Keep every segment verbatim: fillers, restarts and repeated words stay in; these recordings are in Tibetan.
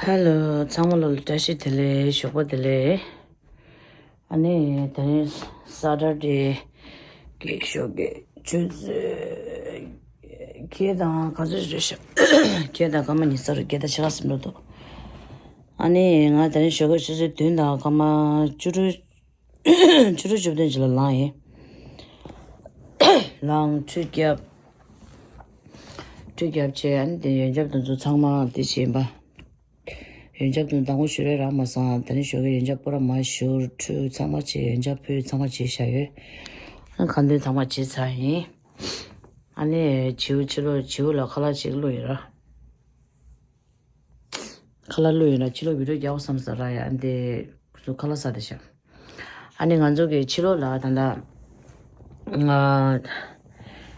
ཧེ་ལོ། ཚང་མ་ལ་བཀྲ་ཤིས་བདེ་ལེགས། ཞོགས་པ་བདེ་ལེགས། ཨ་ནི་དེ་རིང་ས་ཊར་ཌེ་གི་ཞོགས་ཀྱི་ཆུ་ཚོད་བརྒྱད་དང་ག་ཚོད་རེད་ཤག་བརྒྱད་དང་སྐར་མ་ཉི་ཤུ་རེད། བརྒྱད་དང་ཕྱེད་ཀ་ཟིན་འགྲོ་འདུག་ཨ་ནི་ང་དེ་རིང་ཞོགས་ཀྱི་ཆུ་ཚོད་བདུན་དང་སྐར་མ་བཅུ་དྲུག་ཆུ་ཚོད་བཅུ་བདུན་ཅིག་ལ་ལངས་ཡིན། ལངས་ཁྲུས་བརྒྱབ། ཁྲུས་བརྒྱབ་བྱས་ཨ་ནི་དེ་ཡོན་ཆབ་དེ་ཚོ་ཚང་མ་དེ་བྱས་ཡིན་པ། ཡོན་ཆབ་དེ་དང་པོ་ཞུ་རེ་རག་མ་སོང་། དེ་ནས་ཞོགས་ཀྱི་ཡོན་ཆབ་པུ་ར་མ་ཞུ། ཁྲུས་ཚང་མ་བྱས། ཡོན་ཆབ་ཕུལ། ཚང་མ་བྱས་བཞག་ཡོད། ཨ་ཁ་འདོན་ཚང་མ་བྱས་ཚར་ཡིན། ཨ་ནི་བྱིའུ་ཕྱི་ལོགས་བྱིའུ་ལ་ཁ་ལག་ཅིག་བླུགས་ཡོད་ར། ཁ་ལག་བླུགས་ཡོད་ར། ཕྱི་ལོགས་བི་ཌིའོ་རྒྱག་དགོས་བསམ་ས་ར། ཡ་ཨ་འདི་ཁོ་ཚོ་ཁ་ལག་ཟ་བསྡད་ཤག་ཨ་ནི་ང་ཚོ་གི་ཕྱི་ལོགས་ལ་ད་ལྟ་ང་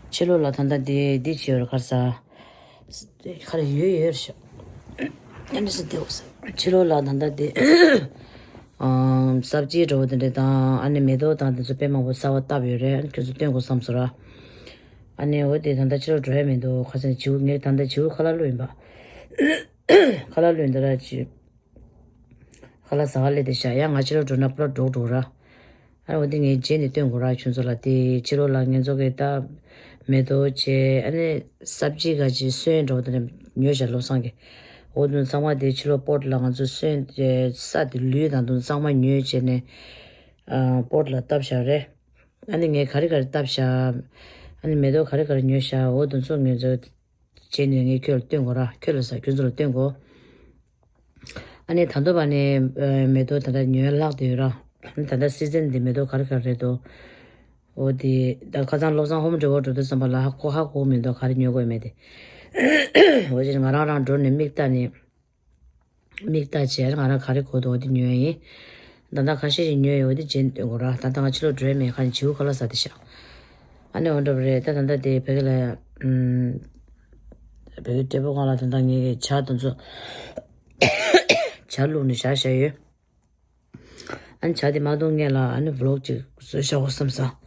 ཕྱི་ལོགས་ལ་ད་ལྟ་འདི་འདི་བྱས་ཡོད་ར། ཁ་ལག་ཟ། ཁ་ལག་ཡོད་ཡོད་ར་ཤག་ཨ་ནི་སི་འདི་འོ་ས་ཕྱི་ལོགས་ལ་ད་ལྟ་འདི་ཨམ་སབ་ཇི་འདྲ་བོ་དེ་འདྲ་དང་ཨ་ནི་མེ་ཏོག་དང་དེ་ཚོ་དཔེ་མང་པོ་གསར་པ་བཏབ་ཡོད་རེད། ཨ་ནི་ཁྱོད་ཚོ་སྟོན་དགོས་བསམ་སོང་ར། ཨ་ནི་འོ་དེ་ད་ལྟ་ཕྱི་ལོགས་འགྲོ་ཡ་མི་འདུག་ཁ་སང་བྱིའུ་ངས་ད་ལྟ་བྱིའུ་ཁ་ལག་བླུགས་ཡིན་པ། ཁ་ལག་བླུགས་ཡིན་ད་ར་ཅི། ཁ་ལག་ཟ་ག་སླེབས་བསྡད་ཤག་ཡ་ང་ཕྱི་ལོགས་འགྲོ་ན་པུ་ར་འགྲོ་འགྲོ་ར། ཨ་འོ་དེ་ངས་རྗེས་ནས་སྟོན་དགོས་ར་ཁྱོད་ཚོ་ལ། དེ་ཕྱི་ལོགས་ལ་ངེད་ཚོ་གི་ད་མེ་ཏོག་བྱས་ཨ་ནི་སབ་ཇི་ག་ཅི་སོན་འདྲ་བོ་དེ་འདྲ་ཉོས་ཤག་བློ་བཟང་གིས། འོ་དེ་ཚང་མ་དེ་ཕྱི་ལོགས་པོཊ་ལ་ང་ཚོ་སོན་དེ་ས་དེ་ལུད་དང་དེ་ཚང་མ་ཉོས་བྱས་ནས་ཨ་པོཊ་ལ་བཏབ་ཤག་རེད། ཨ་ནི་ངས་ག་རེ་ག་རེ་བཏབ་ཤག་ཨ་ནི་མེ་ཏོག་ག་རེ་ག་རེ་ཉོས་ཤག་འོ་དེ་ཚོ་ངེད་ཚོ་རྗེས་ནས་ངས་ཁྱོད་ལ་སྟོན་དགོས་ར། ཁྱོད་ལ་ཟ། ཁྱོད་ཚོ་ལ་སྟོན་དགོས། ཨ་ནི་ད་དུང་བ་ནས་ཨ་མེ་ཏོག་ད་ལྟ་ཉོས་ལྷག་བསྡད་ཡོད་ར། ཨ་ནི་ད་ལྟ་སི་ཛན་འདི་མེ་ཏོག་ག་རེ་ག་རེ་རེད་འདུག་འོ་དེ་ད་ཁ་སང་བློ་བཟང་ཧོམ་ཌེ་པོར་འགྲོ་དུས་ཙམ་པ་ལ་ཧ་གོ་ཧ་གོ་མི་འདུག་ག་རེ་ཉོ་དགོས་མེད་དེ། འོ་ཅེ་ང་རང་རང་འགྲོ་ནས་མིག་ལྟ་ནས། མིག་ལྟ་བྱས་ང་རང་ག་རེ་གོ་འདུག་འོ་དེ་ཉོས་ཡིན། ད་ལྟ་ཁ་ཤས་ཤིག་ཉོས་ཡོད། འོ་དེ་རྗེས་ནས་སྟོན་དགོས་ར། ད་ལྟ་ང་ཕྱི་ལོགས་འགྲོ་ཡ་མེད། ཁ་ནས་བྱིའུ་ཁ་ལག་ཟ་བསྡད་ཤག་ཨ་ནི་འོ་འདྲ་བ་རེད། ད་ད་ལྟ་དེ་བོད་ཀྱི་ལ་ཨམ་བོད་ཀྱི་ཊེ་བལ་སྒང་ལ་ད་ལྟ་ངས་ཇ་དེ་ཚོ་ཇ་བླུགས་ནས་བཞག་བཞག་ཡོད། ཨ་ནི་ཇ་དེ་མ་འཐུང་སྔོན་ལ་ཨ་ནི་བི་ལོག་ཅིག་བཟོས་བཞག་དགོས་བསམ་སོང་།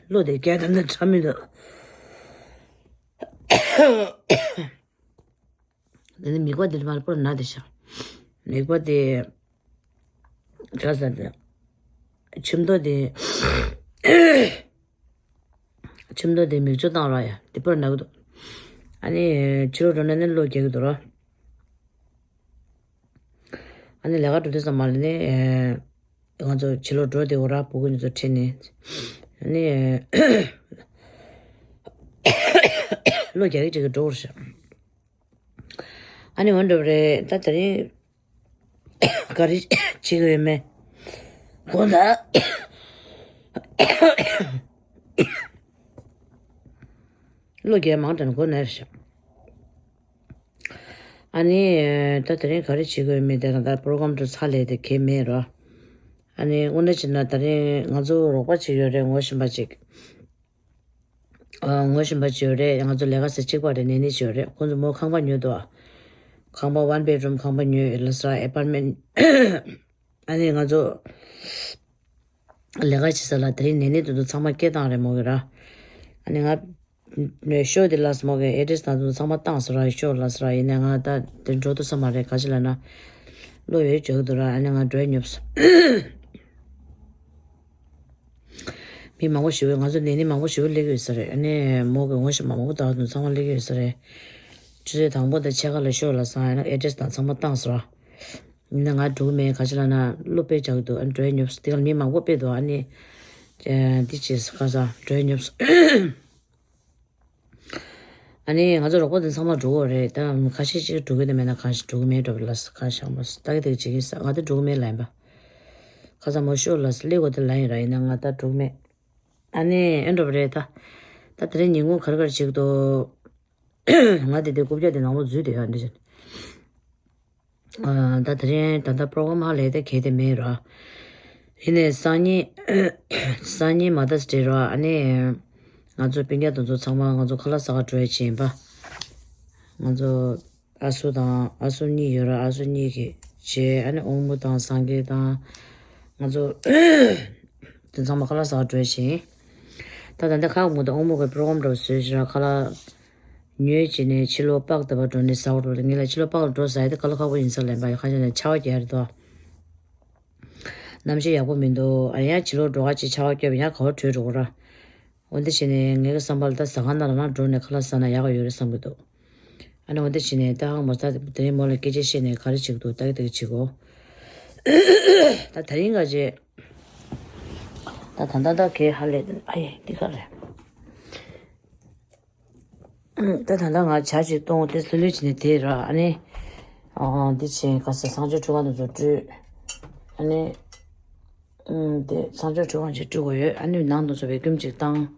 གློ་དེ་སྐད་དམ་ནས་ཁྲ་མི་འདུག་དེ་ནི་མིད་པ་དེ་མར་པོར་ན་དེ་ཤ། མིད་པ་དེ་ག་ཟེར་དེ། ཆུ་མདོག་དེ། ཆུ་མདོག་དེ་མིག་ཆུ་བཏང་ར་ཡ་དེ་པོར་ན་གི་འདུག་ཨ་ནི་ཕྱི་ལོགས་འགྲོ་ན་ནི་གློ་རྒྱག་གི་འདུག་ར། ཨ་ནི་ལས་ཀ་འགྲོ་དུས་ཙམ་པ་ལ་ནི་ང་ཚོ་ཕྱི་ལོགས་འགྲོ་དེ་འོ་ར་སྤུ་གུ་ནི་ཚོ་ཁྲིད་ནས་ཨ་ནི་གློ་རྒྱག་གི་ཅིག་གི་འགྲོ་བར་ཤ། ཨ་ནི་འོན་འགྲོ་བ་རེད། ད་དེ་རིང་ག་རེ་བྱེད་ཀྱི་ཡོད་མེད་གོ་ད། གློ་རྒྱག་མང་དྲགས་ན་གོ་ནས་རེད་ཤག་ཨ་ནི་ད་དེ་རིང་ག་རེ་བྱེད་ཀྱི་ཡོད་མེད་དེ་ག་ད་པོ་རོ་གྷ་རམ་དུ་ཚ་ལས་དེ་གས་མེད་ར། ཨ་ནི་དངོས་གནས་བྱས་ན་དེ་རིང་ང་ཚོ་རོགས་པ་ཅིག་ཡོད་རེད། ངོ་ཤེས་པ་ཅིག་ཨ་ངོ་ཤེས་པ་ཅིག་ཡོད་རེད། ང་ཚོ་ལས་ཀ་ས་གཅིག་པ་རེད། ནེ་ནེ་ཅིག་ཡོད་རེད། ཁོང་ཚོ་མོ་ཁང་པ་ཉོས་འདུག་ཨ་ཁང་པ་ཝན་བེད་རུམ་ཁང་པ་ཉོས་ཡོད་ལ་ས་ཨེ་པར་མེན་ཨ་ནི་ང་ཚོ་ལས་ཀ་བྱེད་ས་ལ་དེ་རིང་ནེ་ནེ་དེ་ཚོ་ཚང་མ་སྐད་བཏང་རེད་མོ་གི་ར། ཨ་ནི་ང་ནས་ཤོ་དེ་ལ་སི་མོ་གི་ཨེ་ཌེ་རེ་སི་དང་དེ་ཚོ་ཚང་མ་བཏང་ས་ར། ཤོ་ལ་ས་ར། ཡིན་ནའི་ང་ད་དེ་འགྲོ་ཐུབ་ས་མ་རེད། ག་ཅི་ལ་ན་གློ་ཡོད་ཅོག་གི་འདུག་ར། ཨ་ནི་ང་འགྲོ་ཡ་ཉོབ་སོང་། མི་མང་པོ་ཞིག་ང་ཚོ་ནས་ནི་མང་པོ་ཞིག་སླེབས་ཡོད་ས་རེད། ཨ་ནི་མོ་གི་ངོ་ཤེས་མང་པོ་དག་དུ་ཚང་མ་སླེབས་ཡོད་ས་རེད། ཆུ་ཚོད་དང་པོ་དང་ཕྱེད་ཀ་ལ་ཤོ་ལ་སང་ཨ་ནི་ཨེ་ཌེ་རེ་སི་དང་ཚང་མ་བཏང་ས་ར། ཡིན་ན་ང་འགྲོ་གི་མེད། ག་ཅི་ལ་ན་གློ་དཔེ་ཅག་འདུག་ཨ་འགྲོ་ཡ་ཉོབ་སོང་། དེ་ག་ལ་མི་མང་པོ་དཔེ་འདུག་ཨ་ནི་འདི་བྱས་ཁ་སང་འགྲོ་ཡ་ཉོབ་སོང་། ཨ་ནི་ང་ཚོ་རོགས་པ་དེ་ཚང་མ་འགྲོ་གི་རེད། ད་ཁ་ཤས་ཅིག་འགྲོ་གི་ནི་མེད་ན་ཁ་ཤས་འགྲོ་གི་མེད་འགྲོ་བ་ལ་ཁ་ཤས་མ་སོང་། ད་གི་དེ་གི་བྱེད་ཀྱི་ས་ང་དེ་འགྲོ་གི་མེད་ལ་ཡིན་པ། ཁ་སང་མོ་ཤོ་ལ་སླེབས་དགོས་དེ་ལ་ཡིན་ར། ཡིན་ན་ང་ད་འགྲོ་གི་མེད། ཨ་ནི་ཨེ་འགྲོ་བ་རེད་ད། ད་དེ་རིང་ཉིན་གུང་ག་རེ་ག་རེ་བྱེད་ཀྱི་འདུག་ང་དེ་དེ་རྐུབ་བཀྱག་དེ་ནང་ལོགས་འཛུལ་བསྡད་ཡོད་འདི་བཞིན། ཨ་ད་དེ་རིང་ད་ལྟ་པོ་རོ་གྷ་རམ་ཧ་ལས་དེ་གལ་ཏེ་མེད་ར། ཡིན་ནའི་སང་ཉིན་སང་ཉིན་མ་ད་སི་ཌེ་ར། ཨ་ནི་ང་ཚོ་སྤུན་ཀྱག་དེ་ཚོ་ཚང་མ་ང་ཚོ་ཁ་ལག་ཟ་ག་འགྲོ་ཡ་བྱེད་ཡིན་པ། ང་ཚོ་ཨ་སུ་དང་ཨ་སུ་གཉིས་ཡོད་ར། ཨ་སུ་གཉིས་ཀྱི་བྱས། ཨ་ནི་ཨོང་མོ་དང་སངས་རྒྱས་དང་ང་ཚོ་དེ་ཚང་མ་ཁ་ལག་ཟ་ག་འགྲོ་ཡ་བྱེད་ཡིན། ད་ད་ལྟ་ཁ་མོ་དང་ཨོང་མོ་གི་པོ་རོ་གྷ་རམ་འདྲ་བོ་བཟོས་ཤག་ར། ཁ་ལག་ཉོས་བྱས་ནས་ཕྱི་ལོགས་པགས་ད་པ་འགྲོ་ནས་ཟ་བར་འགྲོ་ལ། ངེད་ལ་ཕྱི་ལོགས་པགས་འགྲོ་ཟ་ཡ་དེ་དཀའ་ལས་ཁག་པོ་ཡིན་ས་ལབ་པ་ཡ། ཁ་ཤས་ནས་ཆར་པ་རྒྱག་རེད་དོ། གནམ་གཤིས་ཡག་པོ་མི་འདུག་ཨ་ཡ་ཕྱི་ལོགས་འགྲོ་ག་ཅིག་ཆར་པ་བརྒྱབ་ཡ་ག་བ་བྲོས་འགྲོ་གོ་ར། འོ་འདི་བྱས་ནས་ངའི་བསམ་པ་ལ་ད་ཟ་ཁང་ནང་ལ་མར་འགྲོ་ནས་ཁ་ལག་ཟ་ན་ཡག་ག་ཡོད་རེད་བསམ་གི་འདུག་ཨ་ནི་འོ་འདི་བྱས་ནས་ད་ཧང་མོ་ས་དེ་རིང་མོ་ལ་སྐད་ཆ་བཤད་ནས་ག་རེ་བྱེད་ཀྱི་འདུག་ད་གི་ད་གི་བྱེད་གོ། ད་དེ་རིང་ག་རེ། ད་ད་ད་ད་གས་ཧ་ལས་ཨ་ཡེ་འདི་ག་རེད། ད་ད་ལྟ་ང་ཇ་ཅིག་བཏུང་། དེ་ལྷོད་ལྷོད་བྱས་ནས་བསྡད་ར། ཨ་ནི། ཨ་འདི་བྱས་ག་ས་གསང་སྤྱོད་ཁྲུས་ཁང་དེ་ཚོ་བཀྲུས། ཨ་ནི། ཨུམ་དེ་གསང་སྤྱོད་ཁྲུས་ཁང་ཅིག་བཀྲུས་དགོས་ཡོད། ཨ་ནི་ནང་དུ་ཚོ་བེ་ཀུམ་ཅིག་བཏང་།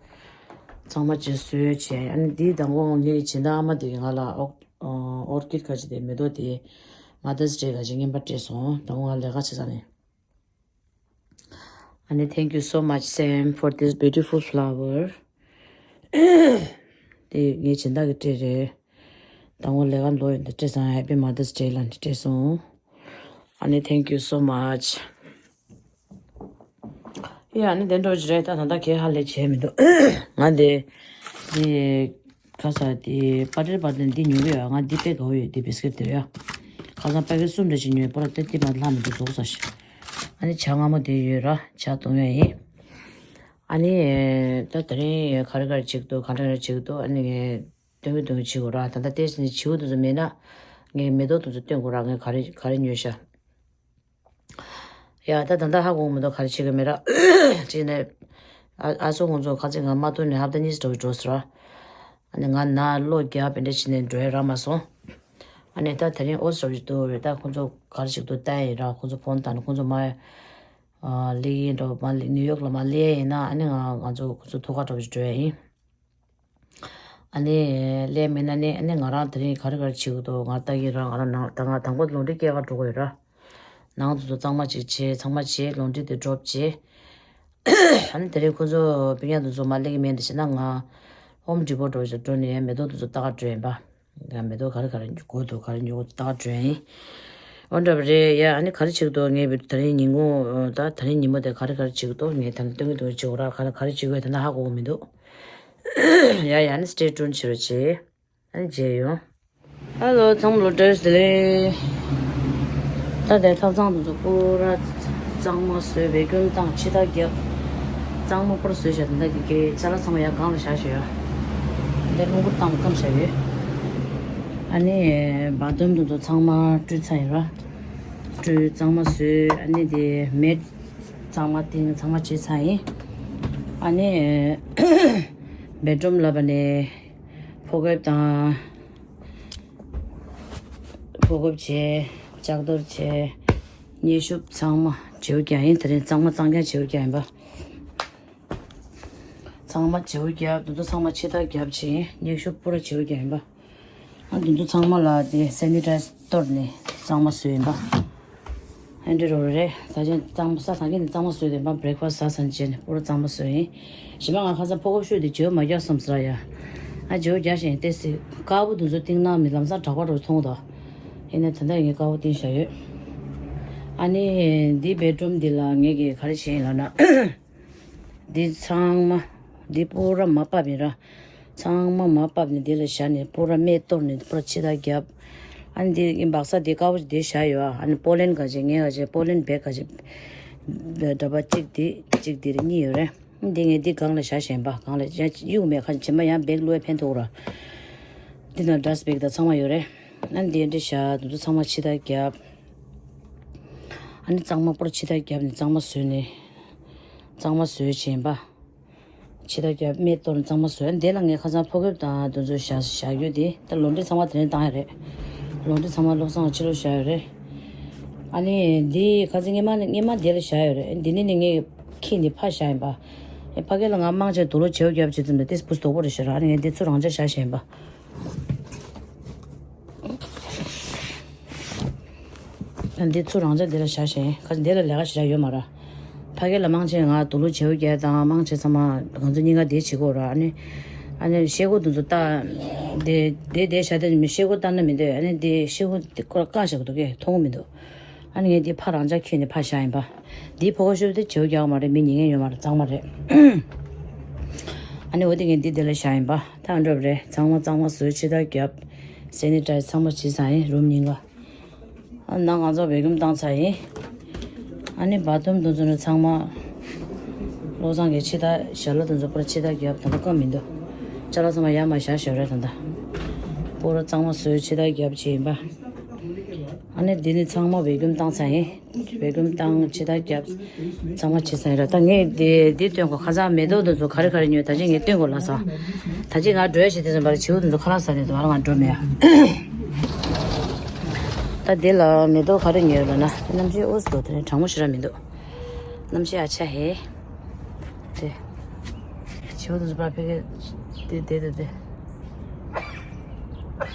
ཚང་མ་ཅིག་བཟོས་བྱས། ཨ་ནི་འདིའི་མདང་དགོང་ངའི་སྦྱིན་བདག་ཨ་མ་དེ་གིས་ང་ལ་ཨོ་ཨོར་ཀིཌ་ཁ་ཅིག་དེ་མེ་ཏོག་དེ་མ་དར་སི་ཌེ་ཁ་ཅིག་རྔན་པ་སྤྲད་སོང་། མདང་དགོང་ང་ལས་ཀ་བྱེད་ས་ནས། ཨ་ནི། Thank you so much, Sam, for this beautiful flower. དེ་ངའི་སྦྱིན་བདག་གིས་སྤྲད་རེད། དང་པོ་ལས་ཀ་འགྲོ་ཡོང་དུས་སྤྲད་ཙང་Happy Mother's Day ལབ་ནས་སྤྲད་སོང་། ཨ་ནི། Thank you so much. ཡ། ཨ་ནི་དེ་འདྲ་ཅིག་རེད། ད་ད་ལྟ་གས་ཧ་ལས་བྱས་མི་འདུག་ང་དེ་དེ། ཁ་ས་དེ་པ་ཏྲེ་པ་ཏྲེ་འདི་ཉོ་གི་ཡོད། ང་འདི་དཔེ་དགའ་བོ་ཡོད། འདི་བི་སི་ཀིཊ་དེ་ཡ། ཁ་སང་པ་ཀེ་ཊི་གསུམ་འདྲ་ཞིག་ཉོས། པོ་ར་ཏེ་ཏི་མ་ལྷག་མི་འདུག་རྫོགས་ས་ཞིག་ཨ་ནི་ཇ་མངར་མོ་དེ་ཡོད་ར། ཇ་བཏུང་ཡ་ཡིན། ཨ་ནི་ད་དེ་རིང་ག་རེ་ག་རེ་བྱེད་ཀྱི་འདུག་ག་འདྲ་འདྲ་བྱེད་ཀྱི་འདུག་ཨ་ནི་ངས་སྟོན་གྱི་སྟོན་གྱི་བྱེད་དགོས་ར། ད་ལྟ་ཏེ་ནི་བྱེད་དགོས་འདུག་ཚོ་མེད་ན་ངས་མེ་ཏོག་དེ་ཚོ་སྟོན་དགོས་ར། ངས་ག་རེ་ག་རེ་ཉོས་ཤག་ཡ། ད་ད་ལྟ་ཧ་གོ་མི་འདུག་ག་རེ་བྱེད་ཀྱི་མེད་ར། ཅིག་ནས་ཨ་ཨ་ཚོ་ཁོང་ཚོ་ཁ་ཚིག་ང་མ་ཐུག་ནས་ཧབ་ཏ་གཉིས་འདྲ་བོ་འགྲོ་སོང་ར། ཨ་ནི་ང་ན་བློ་རྒྱག་པ་འདྲ་བྱས་ནས་འགྲོ་ཡ་རག་མ་སོང་། ཨ་ནི་ད་དེ་རིང་ཨོ་ཙི་འདྲ་བོ་ཞིག་འདུག་རེད། ད་ཁོང་ཚོ་ག་རེ་ཞིག་འདུག་ལྟ་ཡ་ཡིན་ར། ཁོང་ཚོ་ཕོན་བཏང་ནས་ཁོང་ཚོ་མ་ཨ་སླེབས་ཡིན་འགྲོ། མ་སླེབས། ནིའུ་ཡོག་ལ་མ་སླེབས་ཡ་ཡིན་ན་ཨ་ནི་ང་ང་ཚོ་ཁོང་ཚོ་ཐུག་ག་འདྲ་བོ་ཞིག་འགྲོ་ཡ་ཡིན། ཨ་ནི་སླེབས་མེད་ན་ནི་ཨ་ནི་ང་རང་དེ་རིང་ག་རེ་ག་རེ་བྱེད་དགོས་འདུག་ང་ལྟ་གི་ར། ང་རང་ནང་ད་ང་དང་པོ་ལོན་ཌི་རི་སྐྱེལ་ག་འགྲོ་དགོས་ཡོད་ར། ནང་དུ་ཚོ་གཙང་མ་ཅིག་བྱས། ཚང་མ་བྱས། ལོན་ཌི་རི་དེ་ཌོབ་བྱས། ཨ་ནི་དེ་རིང་ཁོ་ཚོ་སྤུན་ཀྱག་དེ་ཚོ་མ་སླེབས་ཀྱི་མེད་འདི་བྱས་ན་ང་ཧོམ་ཌི་པོ་འདྲ་བོ་ཞིག་འགྲོ་ནས་མེ་ཏོག་དེ་ཚོ་ལྟ་ག་འགྲོ་ཡིན་པ། ང་མེ་ཏོག་ག་རེ་ག་རེ་དགོས་འདུག་ག་རེ་ཉོ་དགོས་འདུག་ལྟ་ག་འགྲོ་ཡིན། འོ་འདྲ་བ་རེད་ཡ། ཨ་ནི་ག་རེ་བྱེད་ཀྱི་འདུག་ངས་བི་ད་རིང་ཉིན་གུང་ད་ད་རིང་ཉིན་མོ་དེ་ག་རེ་ག་རེ་བྱེད་ཀྱི་འདུག་ངས་ད་ནི་སྟོན་གྱི་འདུག་བྱེད་དགོས་ར། ག་རེ་ག་རེ་བྱེད་དགོས་ད་ནི་ཧ་གོ་གི་མི་འདུག་ཡ་ཡ། ཨ་ནི་སི་ཊེ་ཊུན་བྱེད་རོགས་བྱེད། ཨ་ནི་མཇལ་ཡོང་། ཧེ་ལོ། ཚང་མ་ལོ་བཀྲ་ཤིས་བདེ་ལེགས། ད་ལྟའི་ཐབ་ཚང་དེ་ཚོ་པུ་ར་གཙང་མ་བཟོས། བེ་ཀུམ་བཏང་། ཕྱི་ཐག་བརྒྱབ། གཙང་མ་པུ་ར་བཟོས་བཞག་ད་ལྟ་དེ་གའི་ཅ་ལག་ཚང་མ་ཡར་སྒང་ལ་བཞག་བཞག་ཡོད། འདི་རླུང་བུ་བཏང་བསྐམས་བཞག་ཡོད། ཨ་ནི་བཱ་ཐི་རུམ་དེ་ཚོ་ཚང་མ་བཀྲུས་ཚར་ཡིན་ར། བཀྲུས་གཙང་མ་བཟོས། ཨ་ནི་དེ་མེད་གཙང་མ་བཏིང་། ཚང་མ་བྱས་ཚར་ཡིན། ཨ་ནི་བེད་རུམ་ལ་བ་ནས་ཕོ་ཁབ་དང་། ཕོ་ཁབ་བྱས། ལྕགས་རྡོར་བྱས། མཉེ་ཤུབས་ཚང་མ་བྱེའུ་རྒྱག་ཡིན། དེ་རིང་གཙང་མ་གཙང་རྐྱང་བྱེའུ་རྒྱག་ཡིན་པ། ཚང་མ་བྱེའུ་རྒྱབ། དེ་ཚོ་ཚང་མ་ཕྱི་ཐག་རྒྱབ་བྱས། མཉེ་ཤུབས་པུ་ར་བྱེའུ་རྒྱག་ཡིན་པ། ཨ་དེ་ཚོ་ཚང་མ་ལ་དེ་སེ་ནི་ཊའི་ཛར་གཏོར་ནས་གཙང་མ་བཟོས་ཡིན་པ། ཨ་འདྲ་རོ་རེད། ད་ཅན་གཙང་མ་ས་ཐང་གི་ནས་གཙང་མ་བཟོས་ཡིན་པ། བྷི་རེག་ཕ་སི་ཊི་ཟ་ཚར་རྗེས་ནས་པུ་ར་གཙང་མ་བཟོས་ཡིན། གཞན་པ་ང་ཁ་སང་ཕོ་ཁབ་བཤུས་དེ་བྱེའུ་མ་རྒྱག་བསམ་ཟེར་ཡ། ཨ་བྱེའུ་རྒྱག་བཞིན་ཏེ་སི་དཀར་པོ་དེ་ཚོ་བཏིང་ན་མི་ལམ་སང་དྲག་པ་རུ་མཐོང་དོ། ཡིན་ན་ད་ལྟ་ངས་དཀར་པོ་བཏིང་བཞག་ཡོད། ཨ་ནི་འདི་བེད་རུམ་འདི་ལ་ངས་ཀྱིས་ག་རེ་བྱས་ཡིན་ལབ་ན། འདི་ཚང་མ། འདི་པུ་ར་མ་ཕབ་ཡིན་ར། ཚང་མ་མ་ཕབ་ནས་འདི་ལ་བཞག་ནས་པུ་ར་སྨད་གཏོར་ནས་པུ་ར་ཕྱི་ཐག་བརྒྱབ། ཨ་ནི་འདི་ངའི་སྦག་ས་འདི་དཀར་པོ་འདི་བཞག་ཡོད་ཨ། ཨ་ནི་པོ་ལན་ག་ཅེ་ངས་ག་ཅེ་པོ་ལན་བེག་ག་ཅེ། འདྲ་པ་གཅིག་འདི་གཅིག་འདི་རེད། གཉིས་ཡོད་རེད། འདི་ངས་འདི་སྒང་ལ་བཞག་བཞིན་པ། སྒང་ལ་གཡུག་མེད་ཁ་ཕྱི་མ་ཡང་བེག་བླུགས་ཡ་ཕན་ཐོགས་ར། འདི་ན་ཌ་སི་ཊི་བེག་དང་ཚང་མ་ཡོད་རེད། ཨ་ནི་འདི་འདྲ་བཞག་འདི་ཚོ་ཚང་མ་ཕྱི་ཐག་བརྒྱབ། ཨ་ནི་གཙང་མ་པོར་ཕྱི་ཐག་བརྒྱབ་ནས་གཙང་མ་བཟོས་ནས། གཙང་མ་བཟོས་བྱས་པ། ཕྱི་ཐག་རྒྱབ་སྨད་གཏོར་ནས་གཙང་མ་བཟོས། འདི་ལ་ངས་ཁ་སང་ཕོ་ཁབ་དང་དེ་ཚོ་བཞག་བཞག་རྒྱུ་དེ་ད་ལོན་ཌི་རི་ཚང་མ་དེ་ནས་བཏང་ཡ་རེད། ལོན་ཌི་རི་ཚང་མ་བློ་བཟང་ཕྱི་ལོགས་བཞག་ཡོད་རེད། ཨ་ནི་འདི་ཁ་སང་སྔས་མ་ནས་སྔས་མ་འདི་ལ་བཞག་ཡོད་རེད། འདི་ནས་ནི་ངས་ཁྱེར་ནས་ཕར་བཞག་ཡིན་པ། ཨེ་ཕ་གི་ལ་ང་མང་ཆེ་དུག་ལོག་བྱེའུ་རྒྱབ་བྱེད་ཙམ་ལ་ཏིས་པུས་དོག་པོ་རེད་ཤག་ར། ཨ་ནི་ངས་འདི་ཚུར་རང་འཇགས་བཞག་བཞག་ཡིན་པ། འདི་ཚུར་རང་འཇགས་འདི་ལ་བཞག་བཞག་ཡིན། ཁ་ཅིག་འདི་ལ་ལས་ཀ་ཞེ་དྲག་ཡོད་མ་རེད། ཕ་གི་ལ་མང་ཆེ་ང་དུག་ལོག་བྱེའུ་རྒྱག་དང་མང་ཆེ་ཚང་མ་ང་ཚོ་གཉིས་ཀ་འདི་བྱེད་དགོས་ར། ཨ་ནི་ཨ་ནི་ཤེལ་སྒོ་འདི་ཚོ་ལྟ། འདི་འདི་འདི་བཞག་དེ་ནི་མི་ཤེལ་སྒོ་ལྟ་ན་མི་འདོད། ཨ་ནི་འདི་ཤེལ་སྒོ་འདི་ཁོ་ར་བཀག་བཞག་གི་འདུག་གས་མཐོང་གི་མི་འདུག་ཨ་ནི་ངས་འདི་ཕར་རང་འཇགས་ཁྱེར་ནས་ཕར་བཞག་ཡིན་པ། འདིའི་ཕོ་ཁ་ཤོར་དེ་བྱེའུ་རྒྱག་མ་རེད། མི་ཉན་མཁན་ཡོད་མ་རེད། གཙང་མ་རེད། ཨ་ནི་འོ་དེ་ངས་འདི་དེ་ལ་བཞག་ཡིན་པ། ད་འགྲོ་བ་རེད། ཚང་མ་གཙང་མ་བཟོས། ཕྱི་དར་བརྒྱབ། སེ་ནི་ཊའི་ཛི་ཚང་མ་བྱས་ཚར་ཡིན། རུམ་གཉིས་ཀ། ཨ་ནང་ང་ཚོ་བེ་ཀུམ་བཏང་ཚར་ཡིན། ཨ་ནི་བཱ་ཐི་རུམ་དེ་ཚོ་ནི་ཚང་མ་བློ་བཟང་གིས་ཕྱི་དར། ཞལ་ལག་དེ་ཚོ་པུ་ར་ཕྱི་དར་བརྒྱབ། ད་ལྟ་སྐམ་མི་འདུག་ཅ་ལག་ཚང་མ་ཡར་མར་བཞག་བཞག་རེད། ད་ལྟ་པུ་ར་གཙང་མ་བཟོས་ཕྱི་དར་བརྒྱབ་བྱས་ཡིན་པ། ཨ་ནི་འདི་ནི་ཚང་མ་བེ་ཀུམ་བཏང་ཚར་ཡིན། བེ་ཀུམ་བཏང་། ཕྱི་དར་བརྒྱབ། ཚང་མ་བྱས་ཚར་ཡིན་ར། ད་ངས་འདི་འདི་སྟོན་གོ། ཁ་སང་མེ་ཏོག་དེ་ཚོ་ག་རེ་ག་རེ་ཉོས་ད་ཅི་ངས་སྟོན་གོ་ལ་ས། ད་ཅི་ང་འགྲོ་ཡ་ཞིག་དེ་ཚོ་བར་བྱིའུ་དེ་ཚོ་ཁ་ལག་ཟ་ནས་དུ་བར་ང་འགྲོ་མེད་ཡ། ད་འདི་ལ་མེ་ཏོག་ག་རེ་ཉོས་ལ་ན། དེ་གནམ་གཤིས་ཨོ་སི་དོ་དེ་ནས་གྲང་མོ་ཞེ་དྲག་མི་འདུག་གནམ་གཤིས་ཨ་ཆ་ཧེ། དེ་བྱིའུ་དེ་ཚོ་བར་ཕེ་གེ་དེ་དེ་དེ་དེ།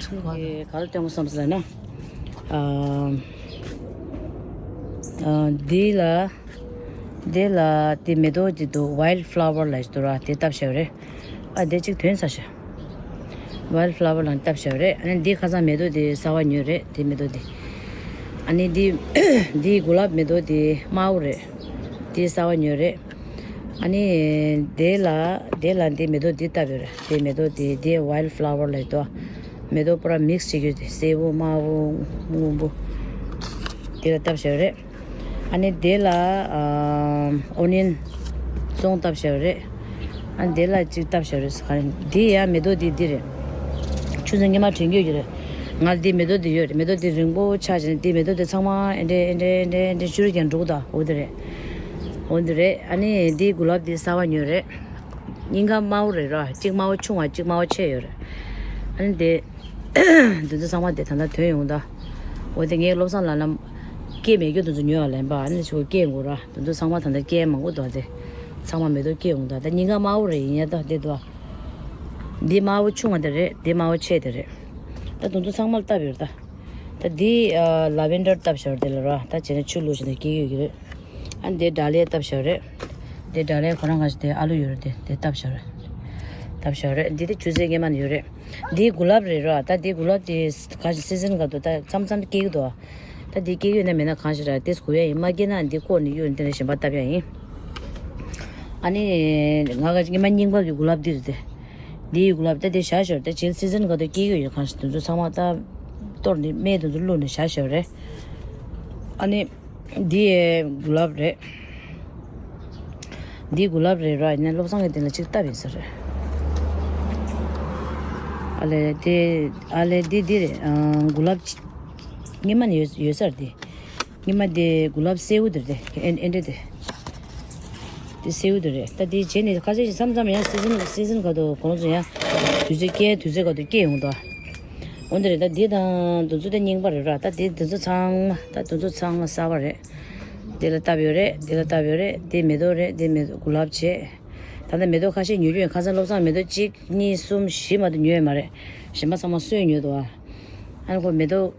ཁྱིམ་ག་ག་རེ་སྟོན་དགོས་བསམ་སོང་ལབ་ན། ཨ་ཨ་འདི་ལ་འདི་ལ་དེ་མེ་ཏོག་ཅིག་འདུག་ཝའིལ་ཕ་ལ་ཝར་ལབ་ཅིག་འདུག་ར། དེ་བཏབ་བཞག་རེད། ཨ་དེ་གཅིག་ཐོན་ཚར་ཤག་ཝའིལ་ཕ་ལ་ཝར་ལ་བཏབ་བཞག་རེད། ཨ་ནི་འདི་ཁ་སང་མེ་ཏོག་དེ་གསར་པ་ཉོས་རེད། དེ་མེ་ཏོག་དེ། ཨ་ནི་འདི་འདི་གུ་ལབ་མེ་ཏོག་དེ་དམར་པོ་རེད། དེ་གསར་པ་ཉོས་རེད། ཨ་ནི་དེ་ལ་དེ་ལ་འདི་མེ་ཏོག་འདི་བཏབ་ཡོད་རེད། དེ་མེ་ཏོག་དེ་དེ་ཝའིལ་ཕ་ལ་ཝར་ལབ་ཡོད་དོ། མེ་ཏོག་པུ་ར་མིག་སི་བྱེད་རྒྱུ་དེ་སེར་པོ་དམར་པོ་སྔོན་པོ། དེ་ལ་བཏབ་བཞག་ཡོད་རེད། ཨ་ནི་དེ་ལ་ཨ་ཨོ་ནི་ཡན་བཙོང་བཏབ་བཞག་ཡོད་རེད། ཨ་ནི་དེ་ལ་གཅིག་བཏབ་བཞག་ཡོད་རེད། ག་རེ་འདི་ཡ་མེ་ཏོག་འདི་འདི་རེད། ཆུ་ཚོད་སྔོན་མ་དྲན་རྒྱུ་ཡོད་རེད། ང་འདི་མེ་ཏོག་འདི་ཡོད་རེད། མེ་ཏོག་འདི་རིང་པོ་ཆགས་བྱས་ནས་འདི་མེ་ཏོག་འདི་ཚང་མ་ཨེ་འདྲས་ཨེ་འདྲས་ཨེ་འདྲས་ཨེ་འདྲས་བཅུ་རུ་ཀྱང་འགྲོ་གི་འདུག་འོ་འདི་རེད། འོ་འདི་རེད། ཨ་ནི་འདི་གུ་ལབ་འདི་གསར་པ་ཉོས་རེད། སྙིང་ག་དམར་པོ་རེད་ར། གཅིག་དམར་པོ་ཆུང་བ་གཅིག་དམར་པོ་ཆེ་ཡོད་རེད། ཨ་ནི་དེ་འདི་ཚོ་ཚང་མ་དེ་ད་ལྟ་ཐོན་ཡོང་ད། འོ་དེ་ངས་བློ་བཟང་ལགས་ལ་སྐྱེས་མེད་རྒྱུ་དེ་ཚོ་ཉོས་ཡ་ལེན་པ། ཨ་ནི་ཚོ་སྐྱེས་འགོ་ར། དེ་ཚོ་ཚང་མ་ད་ལྟ་སྐྱེས་མང་པོ་འདུག་དེ་ཚང་མ་མེ་ཏོག་སྐྱེས་འོང་ད། ད་སྙིང་ག་དམར་པོ་རེད་ཡིན་ཡ་ད་དེ་འདུག་འདི་དམར་པོ་ཆུང་བ་དེ་རེད། འདི་དམར་པོ་ཆེ་དེ་རེད། ད་དེ་ཚོ་ཚང་མ་ལ་བཏབ་ཡོད་ད། ད་འདི་ལ་ཝེན་ཌར་བཏབ་བཞག་དེ་ལ་ར། ད་བྱས་ན་ཆུ་བླུགས་བྱས་ནས་སྐྱེ་ཡོད་ཀྱི་རེད། ཨ་ནི་དེ་ཌ་ལི་ཡ་བཏབ་བཞག་རེད། དེ་ཌ་ལི་ཡ་ཁོ་རང་ག་ཞིག་དེ་ཨ་ལུ་ཡོད་རེད། དེ་དེ་བཏབ་བཞག་རེད། བཏབ་བཞག་རེད། འདི་དེ་ཆུ་ཚོད་སྔོན་མ་ནས་ཡོད་རེད། འདི་གུ་ལབ་རེད་ར། ད་འདི་གུ་ལབ་དེ་ག་ཞིག་སི་ཛན་ག་དུ་ད་མཚམས་མཚམས་སྐྱེ་གི་འདུག་ད་འདི་སྐྱེ་གི་ཡོད་ན་མེད་ན་གང་ཞིག་ར། དེ་གུ་ཡ་ཡིན་མ་སྐྱེ་ན་འདི་བཀོག་ནས་གཡུག་ནས་དེ་ནས་གཞན་པ་བཏབ་ཡ་ཡིན། ཨ་ནི་ང་ག་ཞིག་སྔོན་མ་རྙིང་པ་གི་གུ་ལབ་འདི་རེད་དེ། འདིའི་གུ་ལབ་ད་དེ་བཞག་ཞོར་ད་བྱས་སི་ཛན་ག་དུ་སྐྱེ་གི་ཡོད། གང་ཞིག་དེ་ཚོ་ཚང་མ་ད་གཏོར་ནས་སྨན་དེ་ཚོ་བླུགས་ནས་བཞག་ཞོར་རེད། ཨ་ནི་འདིའི་གུ་ལབ་རེད། འདིའི་གུ་ལབ་རེད་ར། ཡིན་ན་བློ་བཟང་གི་དེ་ལ་གཅིག་བཏབ་ཡིན་ས་རེད། ཨ་ལེ་དེ་ཨ་ལེ་འདི་འདི་རེད། ཨ་གུ་ལབ་སྔོན་མ་ནས་ཡོད་ཡོད་ས་རེད་དེ། ཉི་མ་དེ་གུ་ལབ་སེའུ་དེ་རེད། ཨེ་ཨེ་འདྲ་དེ། དེ་སེའུ་དེ་རེད། ད་དེ་བྱས་ནས་ཁ་ཤས་ཤིག་མཚམས་མཚམས་ཡང་སི་ཛན་སི་ཛན་ག་དུ་ཁོང་ཚོ་ཡང་དུས་ཚོད་སྐྱེལ་དུས་ཚོད་ག་དུ་སྐྱེལ་ཡོང་དོ། འོ་འདི་རེད། ད་དེ་དང་དེ་ཚོ་ད་རྙིང་པ་རེད་ར། ད་དེ་དེ་ཚོ་ཚང་མ་ད་དེ་ཚོ་ཚང་མ་གསར་པ་རེད། དེ་ལ་བཏབ་ཡོད་རེད། དེ་ལ་བཏབ་ཡོད་རེད། དེ་མེ་ཏོག་རེད། དེ་མེ་ཏོག་གུ་ལབ་བྱས། ད་ལྟ་མེ་ཏོག་ཁ་ཤས་ཉོ་རྒྱུ་ཡོད། ཁ་སང་བློ་བཟང་མེ་ཏོག་གཅིག་གཉིས་གསུམ་བཞི་མ་གཏོགས་ཉོས་ཡོད་མ་རེད། གཞན་པ་ཚང་མ་གསོས་ཉོས་འདུག་ཨ། ཨ་ནི་ཁོ་མེ་ཏོག་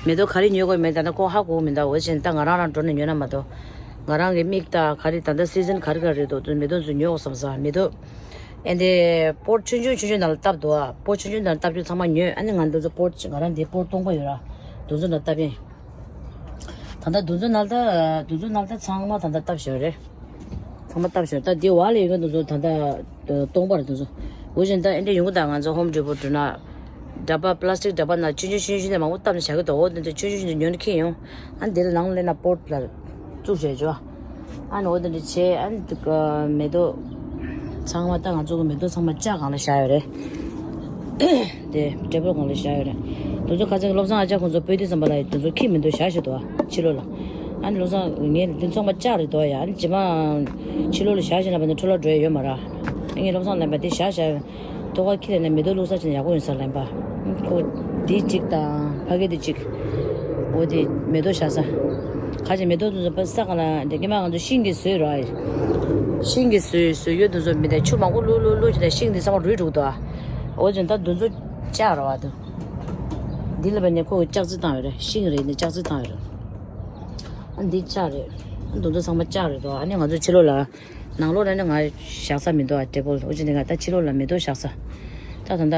མེ་ཏོག་ག་རེ་ཉོ་དགོས་མེད་ད་ནི་ཁོ་ཧ་གོ་མི་འདུག་འོ་བྱས་ད་ང་རང་རང་འགྲོ་ནས་ཉོས་ན་མ་གཏོགས། ང་རང་གི་མིག་ལྟ་ག་རེ་ད་ལྟ་སི་ཛན་ག་རེ་ག་རེ་འདུག་མེ་ཏོག་ཚོ་ཉོ་དགོས་བསམ་ས། མེ་ཏོག་ཨེ་འདི་པོཊ་ཆུང་ཆུང་ཆུང་ཆུང་ནང་ལ་བཏབ་འདུག་ཨ། པོཊ་ཆུང་ཆུང་ནང་ལ་བཏབ་རྒྱུ་ཚང་མ་ཉོས། ཨ་ནི་ང་འདི་ཚོ་པོཊ་ང་རང་འདི་པོཊ་སྟོང་པ་ཡོད་ར། འདི་ཚོ་ནང་བཏབ་ཡིན། ད་ལྟ་དུས་ཚོད་ནང་ལ་ད་དུས་ཚོད་ནང་ལ་ད་ཚང་མ་ད་ལྟ་བཏབ་ཞོར་རེད། ཚང་མ་བཏབ་ཞོར། ད་འདི་བ་ལ་ཡོད་མཁན་དུས་ཚོད་ད་ལྟ་སྟོང་པར་དུས་ཚོད། འོ་བཞིན་ད་ཨེ་འདྲ་ཡོང་གི་ད་ང་ཚོ་ཧོམ་ཌི་པོ་འགྲོ་ན། འདྲ་པ་པ་ལ་སི་ཊིག་འདྲ་པ་ན་ཆུང་ཆུང་ཆུང་ཆུང་དེ་མང་པོ་བཏབ་ནས་བཞག་གི་འདུག་འོ་དེ་འདྲ་ཆུང་ཆུང་ཆུང་དེ་ཉོ་ནས་འཁྱེར་ཡོང་། ཨ་འདི་ལ་ནང་ལ་སླེབས་ན་པོཊ་ལ་བཙུགས་བྱས་ཆོག་ཨ་ནི་འོ་དེ་འདྲ་བྱས། ཨ་ནི་དེ་ག་མེ་ཏོག་ཚང་མ་ད་ང་ཚོ་གི་མེ་ཏོག་ཚང་མ་ལྕགས་སྒང་ལ་བཞག་ཡོད་རེད། དེ་ཊེ་བལ་སྒང་ལ་བཞག་ཡོད་རེད། དེ་ཚོ་ཁ་སང་བློ་བཟང་ཨ་ཅག་ཁོང་ཚོ་སྤོས་དུས་ཙམ་པ་ལ་དེ་ཚོ་ཁྱི་མི་འདུག་བཞག་བཞག་འདུག་ཨ་ཕྱི་ལོགས་ལ། ཨ་ནི་བློ་བཟང་ངས་འདི་ཚང་མ་ལྕགས་རེད་འདུག་ཡ། ཨ་ནི་རྗེས་མ་ཕྱི་ལོགས་ལ་བཞག་བཞག་ན་བ་ནི་འཕྲོ་བརླག་འགྲོ་ཡ་ཡོད་མ་རེད། ཨ་ངས་བློ་བཟང་ལན་པ་དེ་བཞག་བཞག་ཐོག་ཁ་ཁྱི་ལ་ནས་མེ་ཏོག་བླུགས་ས་ཅན་ཡག་པོ་ཡོད་ས་ལེན་པ། ཁོ་འདི་གཅིག་དང་ཕ་གི་འདི་གཅིག་འོ་དེ་མེ་ཏོག་བཞག་ས། ཁ་ཅིག་མེ་ཏོག་དེ་ཚོ་ས་ག་ལ་འདི་སྔོན་མ་ང་ཚོ་ཤིང་གིས་བཟོས་ར། ཤིང་གིས་བཟོས་བཟོས་ཡོད་དེ་ཚོ་མི་འདྲ་ཆུ་མང་པོ་བླུགས་བླུགས་བླུགས་བྱས་ནས་ཤིང་འདི་ཚང་མ་རུལ་འགྲོ་གི་འདུག་ཨ། འོ་ཅན་ད་དེ་ཚོ་ལྕགས་ར་བ་དུ། འདི་ལ་བས་ནས་ཁོ་གི་ལྕགས་རྩི་བཏང་ཡོད་རེད། ཤིང་རེད་འདི་ལྕགས་རྩི་བཏང་ཡོད་རེད། ཨ་འདི་ལྕགས་རེད། ཨ་དེ་ཚོ་ཚང་མ་ལྕགས་རེད་དོ། ཨ་ནི་ང་ཚོ་ཕྱི་ལོགས་ལ། ནང་ལོགས་ལ་ནི་ང་བཞག་ས་མི་འདུག་ཨ་ཊེ་བལ། འོ་ཅི་ནི་ང་ད་ཕྱི་ལོགས་ལ་མེ་ཏོག་བཞག་ས། ད་ད་ལྟ་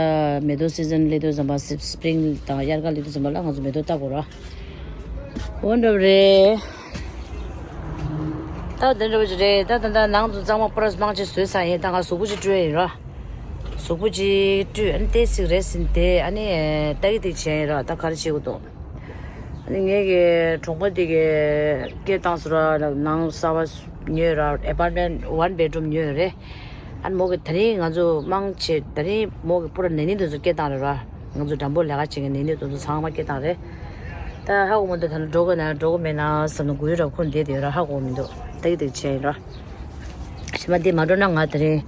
མེ་ཏོག་སི་ཛན་སླེབས་དུས་ཙམ་པ་སི་སི་པི་རིང་དང་དབྱར་ཁ་སླེབས་དུས་ཙམ་པ་ལ་ང་ཚོ་མེ་ཏོག་བཏབ་དགོས་ར། འོ་འདྲ་པོ་རེད། ད་དེ་འདྲ་བོ་ཅིག་རེད། ད་ད་ད་ནང་དུ་གཙང་མ་པུ་ར་མང་ཆེ་བཟོས་ཚར་ཡིན། ད་ང་གཟུགས་པོ་ཅིག་བཀྲུས་ཡིན་ར། གཟུགས་པོ་ཅིག་བཀྲུས། ཨ་ནི་ཏོག་ཙམ་རེ་ཟིན་ཏེ། ཨ་ནི་ཏག་ཏག་བྱས་ཡིན་ར། ད་ག་རེ་བྱེད་དགོས་འདུག་ཨ་ནི་ངེད་ཀྱི་གྲོགས་པོ་དེ་གི་སྐད་བཏང་སོང་ར། ནང་གསར་པ་ཉོས་ར། ཨེ་པར་མེན་ཊི་ཝན་བེད་རུམ་ཉོས་རེད། ཨ་ནི་མོ་གི་དེ་རིང་ང་ཚོ་མང་ཆེ་དེ་རིང་མོ་གི་པུ་ར་ནེ་ནི་དེ་ཚོ་སྐད་བཏང་རེད་ར། ང་ཚོ་འགྲམ་པོ་ལས་ཀ་བྱེད་མཁན་ནེ་ནི་དེ་ཚོ་ཚང་མ་སྐད་བཏང་རེད། ད་ཧ་གོ་མི་འདུག་ད་ནི་འགྲོ་དགོས་ན་འགྲོ་དགོས་མེད་ན་བསམ་ནས་སྒུག་ཡོད་ར། ཁོ་བསྡད་དེ་ཡོད་ར། ཧ་གོ་མི་འདུག་ཏག་ཏག་བྱས་ཡིན་ར། ཞི་མ་འདི་མ་འགྲོ་ན་ང་དེ་རིང་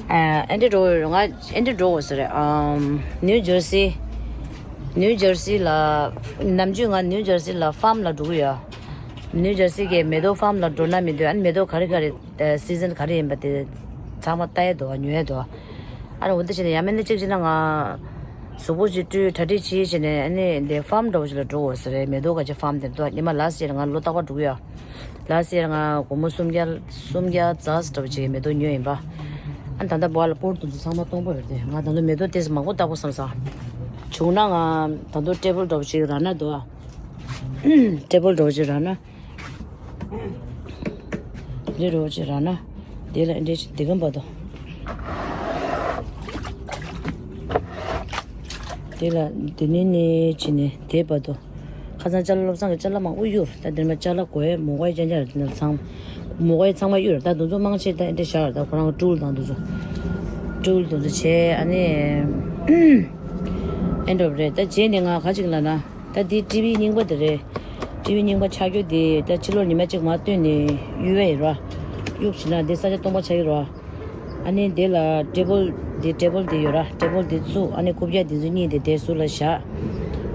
ཨ་ཨེ་འདྲ་འགྲོ། ང་ཨེ་འདྲ་འགྲོ་དགོས་ས་རེད། ཨམ་ནིའུ་ཇར་སི། ནིའུ་ཇར་སི་ལ། ནམ་རྒྱུན་ང་ནིའུ་ཇར་སི་ལ་ཕཱམ་ལ་འགྲོ་གི་ཡོད། ནིའུ་ཇར་སི་གི་མེ་ཏོག་ཕཱམ་ལ་འགྲོ་ན་མི་འདོད། ཨ་ནི་མེ་ཏོག་ག་རེ་ག་རེ་སི་ཛན་ག་རེ་ཡིན་པ་དེ་ཚང་མ་ལྟ་ཡས་འདུག་ཉོ་ཡས་འདུག་ཨ་ར་འོ་འདི་བྱས་ནས་ཡང་མིན་ན་གཅིག་བྱས་ན་ང་གཟུགས་པོ་ཅིག་བཀྲུས་གྲ་སྒྲིག་བྱས་བྱས་ནས། ཨ་ནི་འདི་ཕཱམ་འདྲ་བོ་ཞིག་ལ་འགྲོ་དགོས་ས་རེད། མེ་ཏོག་ག་ཅིག་ཕཱམ་དེར་འདུག་ཉི་མ་ལ་སི་ཡར་ང་ལོ་རྟག་པར་འགྲོ་གི་ཡོད། ལ་སི་ཡར་ང་སྒོར་མོ་སུམ་བརྒྱ་སུམ་བརྒྱ་ཙམ་འདྲ་བོ་ཅིག་མེ་ཏོག་ཉོས་ཡིན་པ། ཨ་ད་ལྟ་བོ་ལ་པོར་དུ་ཚང་མ་སྟོང་པ་རེད་དེ། ང་ད་ལྟ་མེ་ཏོག་དེ་ཚོ་མང་པོ་བཏགས་པ་བསམ་ས། བྱུང་ན་ང་ད་ལྟ་ཊེ་བལ་འདྲ་བོ་ཅིག་རག་ན་འདུག་ཊེ་བལ་འདྲ་བོ་ཅིག་རག་ན། འདི་རོ་ཅིག་རག་ན། དེ་ལ་འདྲེ་ཅིག་འདི་གམ་པ་དོ། དེ་ལ་འདི་ནི་ནི་ཅི་ནི་དེ་པ་དོ། ཁ་སང་ཅ་ལག་བློ་བཟང་གི་ཅ་ལག་མང་པོ་གཡུར། ད་འདིར་མ་ཅ་ལག་གོ་ཡས་མོ་གའི་ཅན་ཅ་རེད། འདི་ན་ཚང་མོ་གའི་ཚང་མ་གཡུར། ད་འདི་ཚོ་མང་ཆེ་ད་འདྲེ་ཤར། ད་ཁོ་རང་ཀྲུལ་དང་འདི་ཚོ་ཀྲུལ་འདི་ཚོ་བྱས། ཨ་ནི་ཨེ་འགྲོ་རེད། ད་རྗེས་ནས་ང་ག་ཅིག་ལ་ན། ད་འདི་ཊི་ཝི་རྙིང་པ་དེ་རེད། ཊི་ཝི་རྙིང་པ་ཆགས་རྒྱུ་དེ་ད་ཕྱི་ལོགས་ཉི་མ་གཅིག་མར་བཏོན་ནས་གཡུག་ཡས་ཡིན་ར། གཡུག་བྱས་ན་འདི་ས་ཆ་སྟོང་པ་ཆགས་ཀྱི་ར། ཨ་ནི་འདི་ལ་ཊེ་བལ། འདི་ཊེ་བལ་འདི་ཡོད་ར། ཊེ་བལ་འདི་བཙུགས། ཨ་ནི་རྐུབ་བཀྱག་འདི་ཚོ་གཉིས་དེ་དེ་ཟུར་ལ་བཞག་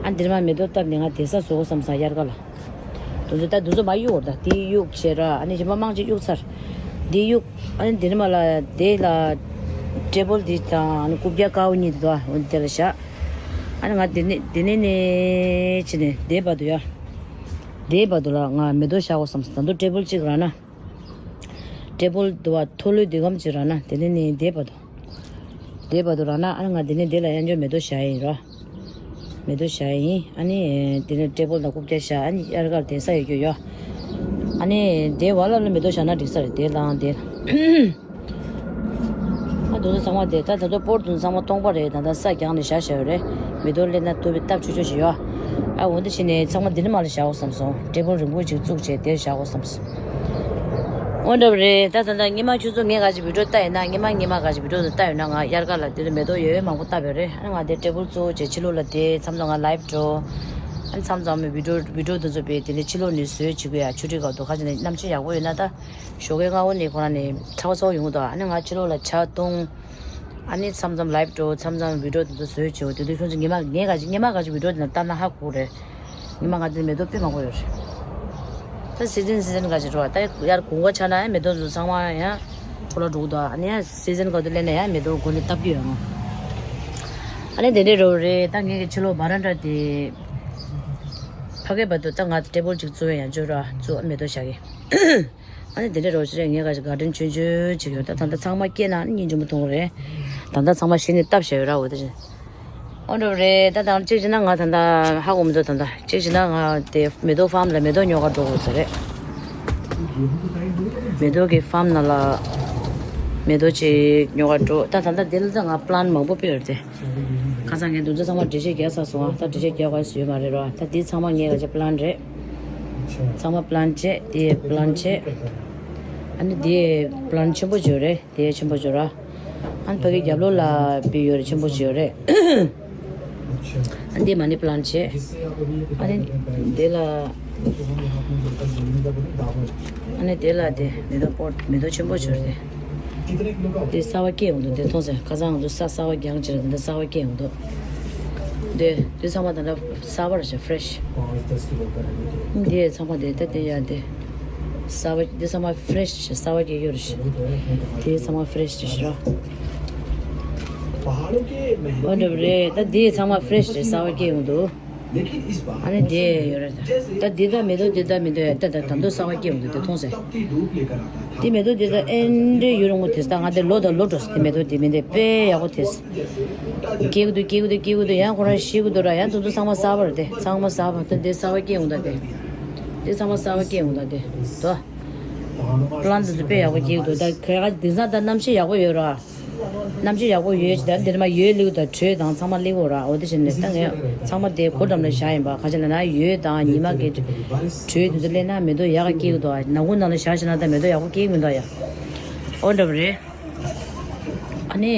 ཨ་འདིར་མ་མེ་ཏོག་བཏབ་ནས་ང་དེ་ས་བཟོ་དགོས་བསམ་སོང་དབྱར་ཁ་ལ། དེ་ཚོ་ད་དེ་ཚོ་མར་གཡུག་འོར། ད་དེ་གཡུག་བྱས་ར། ཨ་ནི་ཞིམ་པ་མང་ཅིག་གཡུག་ཚར། དེ་གཡུག་ཨ་ནི་དེ་ནས་མར་ལ་དེ་ལ་ཊེ་བལ་འདི་དང་ཨ་ནི་རྐུབ་བཀྱག་དཀར་པོ་གཉིས་དེ་དོ་འོ་དེ་ལ་བཞག་ཨ་ནི་ང་དེ་ནས་དེ་ནས་ནས་བྱས་ནས་དེ་བར་དུ་ཡ། དེ་བར་དུ་ལ་ང་མེ་ཏོག་བཞག་དགོས་བསམ་སོང་། ད་དུང་ཊེ་བལ་གཅིག་རག་ན། ཊེ་བལ་དུ་བ་ཐོ་ལོས་དེ་གམ་གཅིག་རག་ན། དེ་ནས་ནི་དེ་བར་དུ། དེ་བར་དུ་རག་ན། ཨ་ནི་ང་དེ་ནས་དེ་ལ་ཡང་འཇོག་མེ་ཏོག་བཞག་ཡིན་རོ། མེ་ཏོག་བཞག་ཡིན། ཨ་ནི་དེ་ནས་ཊེ་བལ་དང་རྐུབ་བཀྱག་བཞག་ཨ་ནི་དབྱར་ཁར་དེ་ས་ཡོད་རྒྱུ་ཡོད། ཨ་ནི་དེ་བར་ལ་ལ་མེ་ཏོག་བཞག་ན་འགྲིག་ས་རེད། དེ་ལའང་དེ། ཨ་དེ་ཚོ་ཚང་མ་དེ་ད་ད་དུང་པོར་དེ་ཚོ་ཚང་མ་སྟོང་པ་རེད། ད་ད་ས་རྒྱང་ནས་བཞག་བཞག་ཡོད་རེད། མེ་ཏོག་སླེབས་ན་ཐུབ་པའི་སྟབས་ཆོག་ཆོག་ཞིག་ཡོད། ཨ་འོ་འདི་བྱས་ནས་ཚང་མ་འདི་ནས་མར་ལ་བཞག་དགོས་བསམ་སོང་། ཊེ་བལ་རིང་པོ་ཅིག་བཙུགས་བྱས་དེར་བཞག་དགོས་བསམ་སོང་། འོ་འདྲ་བ་རེད། ད་ད་ད་སྔོན་མ་ཁྱོད་ཚོ་ངས་ག་ཅིག་བི་ཌིའོ་བལྟ་ཡིན་ན། སྔོན་མ་སྔོན་མ་ག་ཅིག་བི་ཌིའོ་བལྟ་ཡོད་ན་ང་དབྱར་ཁ་ལ་འདི་ལ་མེ་ཏོག་ཡོད་ཡོད་མང་པོ་བཏབ་ཡོད་རེད། ཨ་ང་དེ་ཊེ་བལ་བཙུགས་བྱས་ཕྱི་ལོགས་ལ་དེ་མཚམས་མཚམས་ང་ལའེབ་འགྲོ། ཨ་མཚམས་མཚམས་བི་ཌིའོ་བི་ཌིའོ་འདི་ཚོ་བས་དེ་ནས་ཕྱི་ལོགས་ནས་བཟོས་བྱེད་དགོས་ཡ། ཆུ་ཊི་སྒང་དུ་ཁ་ཅིག་ནས་གནམ་གཤིས་ཡག་པོ་ཡོད་ན་ད། ཞོགས་ཀའི་སྔ་པོ་ནས་ཁོ་རང་ནས་ཚ་བ་ཚ་བ་ཡོང་གི་འདུག་ཨ་ནི་ང་ཕྱི་ལོགས་ལ་ཇ་བཏུང་། ཨ་ནི་མཚམས་མཚམས་ལའེབ་འགྲོ། མཚམས་མཚམས་བི་ཌིའོ་དེ་ཚོ་བཟོས་བྱེད། དེ་དུས་ཁྱོད་ཚོ་ཉི་མ་ངས་ག་ཅིག་སྔོན་མ་ག་ཅིག་བི་ཌིའོ་དེ་ནང་ལྟ་ན་ཧ་གོ་རེད། ཉི་མ་ང་དེ་མེ་ཏོག་དཔེ་མང་པོ་ཡོད་རེད། ད་སི་ཛན་སི་ཛན་ག་ཅིག་འགྲོ་བ། ད་ཡར་དགུན་ཁ་ཆགས་ན་ཡང་མེ་ཏོག་ཚོ་ཚང་མ་ཡང་འཕྲོ་བརླག་འགྲོ་གི་འདུག་ཨ་ནི་ཡང་སི་ཛན་ག་དུས་སླེབས་ན་ཡང་མེ་ཏོག་འགོ་ནས་བཏབ་ཀྱི་ཡོད་ཨང་། ཨ་ནི་དེ་འདྲའི་འགྲོ་རེད། ད་ངས་ཀྱི་ཕྱི་ལོགས་བ་རན་ཌ་དེ་ཕ་གི་བར་དུ་ད་ང་ཊེ་བལ་ཅིག་བཙུགས་ཡ་ཡང་བཅུག་ར་བཙུགས། ཨ་མེ་ཏོག་བཞག་གི་ཨ་ནི་དེ་འདྲ་རོགས་ཞིག་རེད། ངས་ག་ཞིག་ག་ཌེན་ཆུང་ཆུང་ཅིག་ཡོད། ད་ད་ལྟ་ཚང་མ་སྐྱེས་ན་ཨ་ནི་སྙིང་རྗེ་མོ་མཐོང་གི་རེད། ད་ལྟ་ཚང་མ་གཞི་ནས་བཏབ་བཞག་ཡོད་ར། འོ་དེ་བཞིན་འོ་འདྲ་རེད། ད་ད་གཅིག་བྱས་ན་ང་ད་ལྟ་ཧ་གོ་མི་འདུག་ད་ལྟ་གཅིག་བྱས་ན་ང་དེ་མེ་ཏོག་ཕཱམ་ལ་མེ་ཏོག་ཉོ་ག་འགྲོ་དགོས་ས་རེད། མེ་ཏོག་གི་ཕཱམ་ནང་ལ་མེ་ཏོག་ཅིག་ཉོ་ག་འགྲོ། ད་ད་ལྟ་དེ་ལ་ད་ང་པི་ལན་མང་པོ་སྤེལ་ཡོད་རེད་དེ། ཁ་སང་ངས་འདུ་འཛི་ཚང་མ་འགྲེལ་བཤད་རྒྱག་ཚར་སོང་ཨ། ད་འགྲེལ་བཤད་རྒྱག་དགོས་ཡོད་མ་རེད་ར། ད་འདི་ཚང་མ་ངས་ག་ཅིག་པི་ལན་རེད། ཚང་མ་པི་ལན་བྱས། དེ་པི་ལན་བྱས། ཨ་ནི་དེ་པི་ལན་ཆེན་པོ་བྱོས་རེད། དེ་ཆེན་པོ་བྱོས་ར། ཨ་ནི་ཕ་གི་རྒྱབ་ལོགས་ལ་བི་ཡོད་རེད། ཆེན་པོ་བྱོས་རེད། ཨ་ནི་དེ་མ་ནི་པི་ལན་བྱས། ཨ་ནི་དེ་ལ་ཨ་ནི་དེ་ལ་དེ་མེ་ཏོག་པོ་མེ་ཏོག་ཆེན་པོ་བྱོས་རེད། དེ་གསར་པ་སྐྱེས་ཡོང་འདུག་དེ་མཐོང་སོང་། ཁ་སང་ང་ཚོ་ས་གསར་པ་རྒྱང་ཅིག་ལ་དེ་འདྲ་གསར་པ་སྐྱེས་ཡོང་འདུག་དེ་དེ་ཚང་མ་དེ་འདྲ་གསར་པ་རེད་ཤག་ཕི་རེ་ཤི། དེ་ཚང་མ་དེ་ད་དེ་ཡ་དེ་གསར་པ་དེ་ཚང་མ་ཕི་རེ་ཤི་རེད་ཤག་གསར་པ་སྐྱེས་ཡོད་རེད་ཤག་དེ་ཚང་མ་ཕི་རེ་ཤི་རེད་ཤག་ར། འོ་འདྲ་རེད། ད་དེ་ཚང་མ་ཕི་རེ་ཤི་རེད། གསར་པ་སྐྱེས་ཡོང་འདུག་ཨ་ནི་དེ་ཡོད་རེད། ད་འདི་ད་མེ་ཏོག་འདི་ད་མི་འདུག་ད་ད་ད་དུང་གསར་པ་སྐྱེས་ཡོང་འདུག་དེ་མཐོང་སོང་། དེ་མེ་ཏོག་འདི་ད་ཨེ་འདྲའི་ཡུ་རུང་མོ་དེ་ད་ང་དེ་ལོ་དང་ལོ་འགྲོ་སོང་། དེ་མེ་ཏོག་དེ་མི་འདུག་དཔེ་ཡག་པོ་དེ། སྐྱེ་གི་འདུག་སྐྱེ་གི་འདུག་སྐྱེ་གི་འདུག་ཡང་ཁོ་རང་ཤི་གི་འདུག་ར། ཡང་དུ་དུ་ཚང་མ་གསར་པ་རེད་དེ། ཚང་མ་གསར་པ་དེ་འདི་གསར་པ་སྐྱེས་ཡོང་ད་དེ། འདི་ཚང་མ་གསར་པ་སྐྱེས་ཡོང་ད་དེ། དོ། པ་ལན་དེ་ཚོ་དཔེ་ཡག་པོ་སྐྱེལ་འདུག་ད་ཁོས་ཨ་དེང་སང་ད་གནམ་གཤིས་ཡག་པོ་ཡོད་ར། གནམ་གཤིས་ཡག་པོ་ཡོད་ཅི་ད་འདིར་མ་ཡོད་ལེའུ་དང་དྲོད་དང་ཚང་མ་ལེའུ་ར། འོ་དེ་བཞིན་ནས་ད་ངས་ཚང་མ་དེ་སྒོ་འགྲམ་ལ་བཞག་ཡིན་པ། ག་ཅི་ལ་ན་ཡོད་དང་ཉི་མ་གི་དྲོད་དེ་ཚོ་སླེབས་ན་མེ་ཏོག་ཡག་ག་སྐྱེལ་གི་འདུག་ནག་ཁུང་ནང་ལ་བཞག་བཞག་ན་ད་མེ་ཏོག་ཡག་པོ་སྐྱེལ་གི་མི་འདུག་ཡ། འོ་འདྲ་པོ་རེད། ཨ་ནི་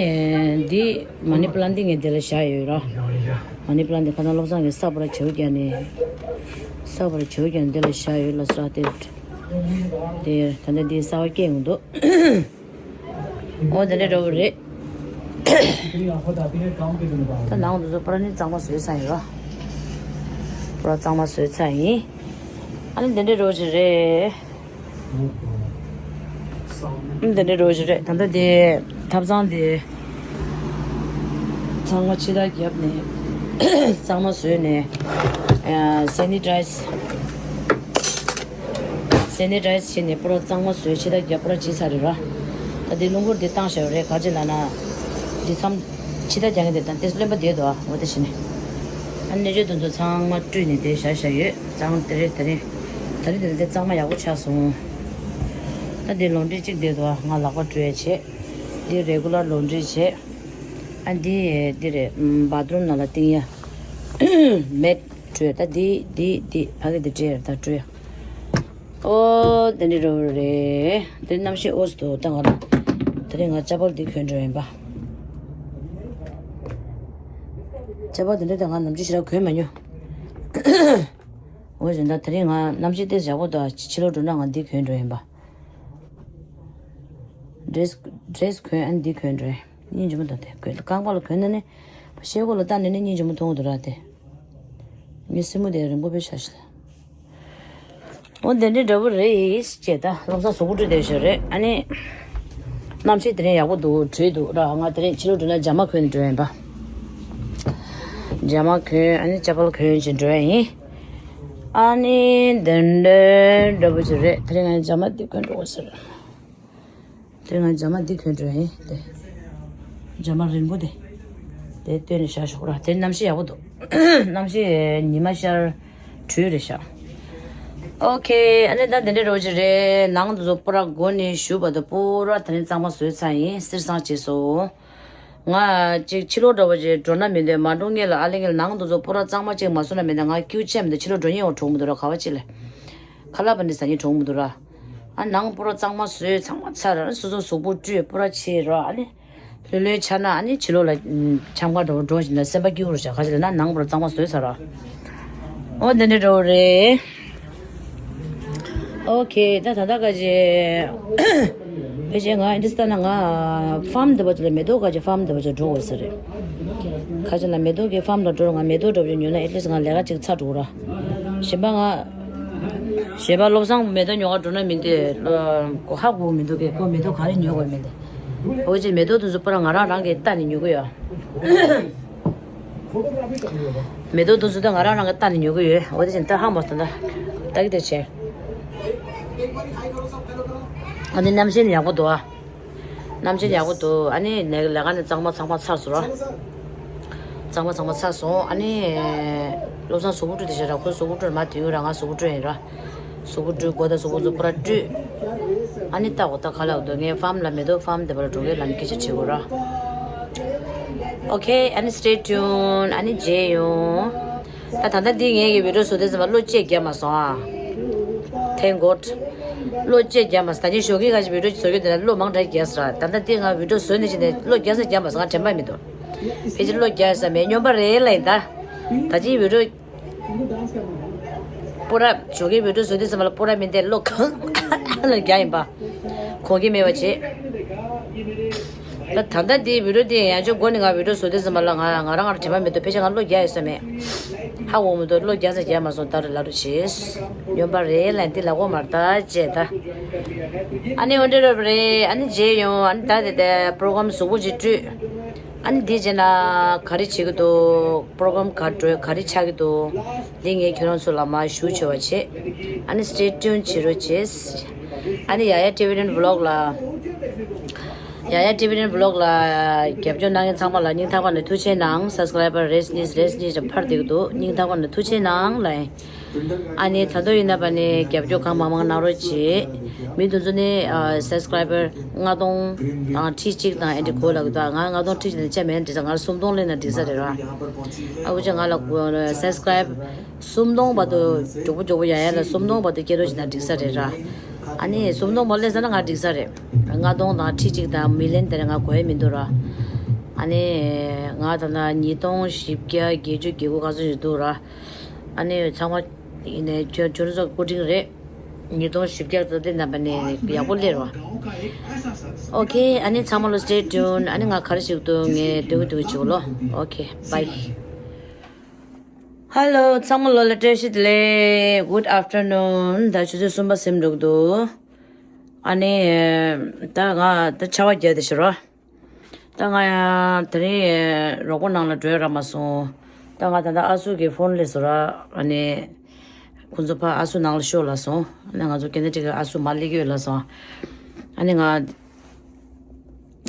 འདི་མ་ནི་པ་ལན་འདི་ངས་འདི་ལ་བཞག་ཡོད་ར། མ་ནི་པ་ལན་འདི་ཁ་སང་བློ་བཟང་གིས་ས་ཕོར་བྱེའུ་རྒྱག་ནས། ས་ཕོར་བྱེའུ་རྒྱག་ནས་འདི་ལ་བཞག་ཡོད་ལ་ས་དེ། དེ་ད་ལྟ་འདི་གསར་པ་སྐྱེས་ཡོང་འདུག་འོ་དེ་འདྲ་འདྲ་པོ་རེད། ད་ནང་དུ་ཚོ་པར་ནི་གཙང་མ་བཟོས་ཚར་ཡོད་ར། པར་གཙང་མ་བཟོས་ཚར་ཡིན། ཨ་ནི་དེ་འདྲ་འདྲ་པོ་ཞིག་རེད། འདི་འདྲ་རོ་ཞིག་རེད། ད་ལྟ་དེ་ཐབ་ཚང་དེ་ཚང་མ་ཕྱི་ཐག་བརྒྱབ་ནས་གཙང་མ་བཟོས་ནས་སེ་ནི་ཊའི་ཛི་སེ་ནི་ཊའི་ཛི་བྱས་ནས་པུ་ར་གཙང་མ་བཟོས་ཕྱི་ཐག་བརྒྱབ་པུ་ར་བྱས་ཚར་རེད་ར། ད་དེ་རླུང་འཁོར་དེ་བཏང་བཞག་རེད། ག་ཅི་ལབ་ན་དེ་མཚམས་ཕྱི་ཐག་རྒྱག་མཁན་དེ་དང་དེ་རློན་པ་བསྡད་འདུག་འོ་དེ་བྱས་ནས་ཨ་ནི་སྣོད་བཅུད་དེ་ཚོ་ཚང་མ་བཀྲུས་ནས་དེ་བཞག་བཞག་ཡོད། གཙང་དེ་རེད་དེ་རེད། ད་རེས་དེ་ལ་དེ་གཙང་མ་ཡག་པོ་ཆགས་སོང་། ད་འདི་ལོན་ཌི་རི་གཅིག་བསྡད་འདུག་ང་ལག་པ་བཀྲུ་ཡ་བྱས། འདི་རེ་གུ་ལར་ལོན་ཌི་རི་བྱས། ཨ་འདི་འདི་རེད། བ་ཐི་རུམ་ནང་ལ་བཏིང་ཡ། མེད་བཀྲུ་ཡ། ད་འདི་འདི་འདི་ཕ་གི་འདི་སྤྲད་ཡ། ད་བཀྲུ་ཡ། ཨོ་དེ་འདྲ་འདྲ་པོ་རེད། དེ་གནམ་གཤིས་འོ་ཙམ་འདུག་ད་ང་ལ་དེ་རིང་ང་ཅ་པལ་འདི་གོན་འགྲོ་ཡིན་པ། ཅ་པལ་དེ་འདྲ་ད་ང་ནམ་རྒྱུན་ཞེ་དྲག་གོན་མ་མྱོང་། འོ་བཞིན་ད་དེ་རིང་ང་གནམ་གཤིས་ཏོག་ཙམ་ཡག་པོ་འདུག་ཕྱི་ལོགས་འགྲོ་ན་ང་འདི་གོན་འགྲོ་ཡིན་པ། ཌི་རེ་སི་ཌི་རེ་སི་གོན། ཨ་ནི་འདི་གོན་འགྲོ་ཡིན། སྙིང་རྗེ་མོ་འདུག་དེ་གོན། རྐང་པ་ལ་གོན་ན་ནི་ཤེལ་སྒོ་ལ་བལྟས་ནས་ནི་སྙིང་རྗེ་མོ་མཐོང་གི་འདུག་ར་དེ། ངའི་སེན་མོ་དེ་རིང་པོ་དཔེ་ཆགས་ཤག་འོ་དེ་འདྲ་འདྲ་པོ་རེད་ཅེས་ད་བློ་བཟང་གཟུགས་པོ་བཀྲུས་བསྡད་ཤག་རེད། ཨ་ནི་གནམ་གཤིས་དེ་རིང་ཡག་པོ་འདུག་དྲོད་འདུག་ར། ང་དེ་རིང་ཕྱི་ལོགས་འགྲོ་ན་ཇ་མ་གོན་ནས་འགྲོ་ཡིན་པ། ཇ་མ་གོན། ཨ་ནི་ཅ་པལ་གོན་བྱས་འགྲོ་ཡ་ཡིན། ཨ་ནི་དེ་འདྲ་འདྲ་པོ་ཅིག་རེད། དེ་རིང་ང་ཇ་མ་འདི་གོན་འགྲོ་དགོས་ཟེར། དེ་རིང་ང་ཇ་མ་འདི་གོན་འགྲོ་ཡ་ཡིན་ཏེ། ཇ་མ་རིང་པོ་དེ། དེ་བཏོན་ནས་བཞག་ཞོག་ར། དེ་གནམ་གཤིས་ཡག་པོ་འདུག་གནམ་གཤིས་ཉི་མ་ཤར། དྲོད་རེད་ཤག་ཨོ་ཁེ། ཨ་ནི་ད་འདི་འདྲ་རོ་ཅིག་རེད། ནང་དུ་ཚོ་པུ་ར་སྒོ་ནས་ཞུགས་བར་དུ་པུ་ར་དེ་རིང་གཙང་མ་བཟོས་ཚར་ཡིན། གསེར་སྲང་བྱས་སོང་། ང་ཅིག་ཕྱི་ལོགས་འགྲོ་བ་ཅིག་འགྲོ་ན་མི་འདོད་མ་འགྲོ་ངེས་ལ། ཨ་ལེ་ངེས་ལ་ནང་དུ་ཚོ་པུ་ར་གཙང་མ་ཅིག་མ་བཟོས་ན་མི་འདོད། ང་སྐྱིད་པོ་བྱས་མི་འདུག་ཕྱི་ལོགས་འགྲོ་ཉེན་འོ་གྲོངས་མི་འདུག་ར། ག་བ་ཅིག་ལ་ཁ་ལག་པ་འདི་ཟ་ཉེན་གྲོངས་མི་འདུག་ར། ཨ་ནང་པུ་ར་གཙང་མ་བཟོས་ཚང་མ་ཚར། སོ་སོ་གཟུགས་པོ་བཀྲུས་པུ་ར་བྱས་ར། ཨ་ནི་ལྷོད་ལྷོད་ཆགས་ན་ཨ་ནི་ཕྱི་ལོགས་ལ་འཆམ་ག་འགྲོ་འགྲོ་བཞིན་ལ་སེམས་པ་སྐྱིད་པོ་རུ་བཞག་ག་ཅི་ལ་ན་ནང་པུ་ར་གཙང་མ་བཟོས་ཚར་ར། ཨོ་འདི་འདྲ་འགྲོ་རེད། ཨོ་ཁེ། ད་ད་ལྟ་ག་ཅི་ཕལ་ཆེར་ང་ཨིན་ཌི་སི་ད་ན་ང་ཕཱམ་འདི་པ་ཅིག་ལ་མེ་ཏོག་ག་ཅི་ཕཱམ་འདི་པ་ཅིག་འགྲོ་དགོས་ས་རེད། ག་ཅི་ལ་མེ་ཏོག་གི་ཕཱམ་ལ་འགྲོ་ར། ང་མེ་ཏོག་འགྲོ་བཞིན་ཉོས་ན་ཨེ་ཊི་ལིསི་ང་ལས་ཀ་ཅིག་ཚར་འགྲོ་ར། གཞན་པ་ང་གཞན་པ་བློ་བཟང་མེ་ཏོག་ཉོ་ག་འགྲོ་ན་མི་འདོད། ལོ་ཧ་གོ་མི་འདུག་གས། ཁོ་མེ་ཏོག་ག་རེ་ཉོ་དགོས་མི་འདུག་འོ་ཅེ་མེ་ཏོག་དེ་ཚོ་པུ་ར་ང་རང་རང་གིས་བལྟས་ནས་ཉོ་གི་ཡོད། མེ་ཏོག་དེ་ཚོ་ད་ང་རང་རང་གིས་བལྟས་ནས་ཉོ་གི་ཡོད། འོ་དེ་བཞིན་ད་ཧ་མ་སོང་ད་ལྟ་གི་དེ་བྱས། ཨ་ནི་གནམ་གཤིས་ཡག་པོ་འདུག་ཨ། གནམ་གཤིས་ཡག་པོ་འདུག་ཨ་ནི་ནས་ལས་ཀ་ནས་གཙང་མ་ཚང་མ་ཚར་སོང་ར། གཙང་མ་ཚང་མ་ཚར་སོང་། ཨ་ནི་བློ་བཟང་གཟུགས་པོ་བཀྲུས་དེ་བྱས་ར། ཁོ་གཟུགས་པོ་བཀྲུས་མ་དུས་ར་ང་གཟུགས་པོ་བཀྲུས་ཡིན་ར། གཟུགས་པོ་བཀྲུས་མགོ་དང་གཟུགས་པོ་ཚོ་པུ་ར་བཀྲུས། ཨ་ནི་ལྟ་འོ་ད་ག་ལ་འོ་དོ་ངའི་ཕཱམ་ལ་མེ་ཏོག་ཕཱམ་དེ་པ་ལ་འགྲོ་གི་ལབ་ནས་སྐད་ཆ་དྲིས་གོ་ར། ཨོ་ཁེ། ཨ་ནི་stay tuned། ཨ་ནི་མཇལ་ཡོང་། ད་ད་ལྟ་འདི་ངས་ཀྱི་བི་ཌི་ཡོ་བཟོ་དུས་ཙམ་པ་བློ་བཅད་རྒྱབ་མ་སོང་ཨ། Thank God། བློ་བཅད་རྒྱབ་མ་སོང་། ད་ཅི་ཞོགས་ཀས་ཁ་ཅིག་བི་ཌི་ཡོ་བཟོ་གི་འདུག་ན་བློ་མང་དྲགས་རྒྱག་སོང་ར། ད་ལྟ་འདི་ང་བི་ཌི་ཡོ་བཟོ་ནས་ཕྱིན་ནས་བློ་རྒྱག་ས་རྒྱབ་མ་སོང་། ང་དྲན་པ་མི་འདུག་ཕལ་ཆེར་བློ་རྒྱག་ས་མེད། སྨྱོན་པ་རེད་ལབ་ཡིན་ད། ད་ཅི་བི་ཌི་ཡོ་པུ་ར་ཞོགས་ཀས་བི་ཌི་ཡོ་བཟོ་དུས་ཙམ་པ་ལ་པུ་ར་མི་འདེད་བློ་གང་ལ་རྒྱག་ཡིན་པ། གོ་གི་མེད་པ་བྱེད། ད་ད་ལྟ་འདི་བི་ཌི་ཡོ་འདི་ཡང་ཅུང་འགོ་ནས་ང་བི་ཌི་ཡོ་བཟོ་དུས་ཙམ་པ་ལ་ང་ང་རང་ང་རང་དྲན་པ་མི་འདུག་ཕལ་ཆེར་ང་བློ་རྒྱག་ཡོད་ས་མེད། ཧ་འོ་མི་འདུག་བློ་རྒྱག་ས་རྒྱག་མ་སོང་། ད་རེ་ལབ་རེ་བྱེད། སྨྱོན་པ་རེད་ལབ་འདི་ལབ་དགོས་མ་རེད་ད་བྱས་ད། ཨ་ནི་འོ་འདྲ་རབ་རེད། ཨ་ནི་མཇལ་ཡོང་། ཨ་ནི་ད་དེ་དེ་པྲོ་གྷ་རམ་གཟུགས་པོ་ཅིག་བཀྲུས། ཨ་ནི་འདི་བྱས་ན་ག་རེ་བྱེད་ཀྱི་འདུག་པྲོ་གྷ་རམ་ག་འགྲོ་ག་རེ་ཆགས་ཀྱི་འདུག་འདི་ངས་ཁྱོད་རང་ཚོ་ལ་མར་ཞུ་ཆོག་པ་བྱེད། ཨ་ནི་stay tuned་བྱེད་རོགས་བྱེད། ཨ་ནི་ཡ་ཡ་ཊི་བི་ཊེན་བི་ལོག་ལ། ཡ་ཡ་ཊི་བི་ཊེན་བི་ལོག་ལ་རྒྱབ་སྐྱོར་གནང་མཁན་ཚང་མ་ལ་སྙིང་ཐག་པ་ནས་ཐུགས་རྗེ་གནང་། སབ་སི་ཀ་རའི་བར་རེས་གཉིས་རེས་གཉིས་ཀྱི་འཕར་བསྡད་ཀྱི་འདུག་སྙིང་ཐག་པ་ནས་ཐུགས་རྗེ་གནང་ལ། ཨ་ནི་ད་དུང་ཡིན་ན་བ་ནི་རྒྱབ་སྐྱོར་གང་མང་མང་གནང་རོགས་བྱེད། མི་དེ་ཚོ་ནི་ཨ་སབ་སི་ཀ་རའི་བར་ལྔ་སྟོང་དང་ཁྲི་གཅིག་དང་ཨེ་འདྲ་གོ་ལ་གི་འདུག་ང་ལྔ་སྟོང་ཁྲི་གཅིག་དང་བཅད་མེད་འགྲིག་ས། ང་ལ་སུམ་སྟོང་སླེབས་ན་འགྲིག་ས་རེད་ར། ཨ་ཁུ་ཅག་ང་ལ་སབ་སི་ཀ་རའི་བར་སུམ་སྟོང་བར་དུ་མགྱོགས་པོ་མགྱོགས་པོ་ཡ་ཡ་ལ་སུམ་སྟོང་བར་དུ་སྐྱེལ་རོགས་བྱེད་ན་འགྲིག་ས་རེད་ར། ཨ་ནི་སུམ་སྟོང་བར་སླེབས་ས་ན་ང་འགྲིག་ས་རེད། ལྔ་སྟོང་དང་ཁྲི་གཅིག་དང་མི་ལན་དེ་ར་ང་གོ་ཡ་མི་འདུག་ར། ཨ་ནི་ང་ད་ལྟ་ཉིས་སྟོང་བཞི་བརྒྱ་བརྒྱད་ཅུ་གྱ་དགུ་ག་ཚོད་ཞིག་འདུག་ར། ཨ་ནི་ཚང་མ་ཡིན་ནའི་ཁྱོད་ཁྱོད་ཚོ་སྐུ་དྲིན་རེད། ཉིས་སྟོང་བཞི་བརྒྱ་ཙམ་དེ་རྣམ་པ་ནས་ཡག་པོ་སླེབས་རོགས། ཨོ་ཁེ། ཨ་ནི་ཚང་མ་ལོ་stay tuned། ཨ་ནི་ང་ག་རེ་ཞིག་འདུག་ངས་སྟོན་གི་འདུག་བྱེད་ལོ། ཨོ་ཁེ། བྷའི། ཧེ་ལོ། ཚང་མ་ལོ་ལ་བཀྲ་ཤིས་བདེ་ལེགས། Good afternoon། ད་ཆུ་ཚོད་གསུམ་པ་ཟིན་འགྲོ་གི་འདུག་ཨ་ནི་ད་ང་ད་ཆར་པ་བརྒྱབ་བསྡད་ཤག་ར། ད་ང་ཡང་དེ་རིང་རོགས་པ་ནང་ལ་འགྲོ་ཡ་རག་མ་སོང་། ད་ང་ད་ལྟ་ཨ་སུ་གི་ཕོན་སླེབས་སོང་ར། ཨ་ནི་ཁོང་ཚོ་ཕར་ཨ་སུ་ནང་ལ་ཤོག་ལབ་སོང་། ཨ་ནི་ང་ཚོ་ཀེ་ན་ཌ་གི་ཨ་སུ་མར་སླེབས་ཀྱི་ཡོད་ལབ་སོང་། ཨ་ནི་ང་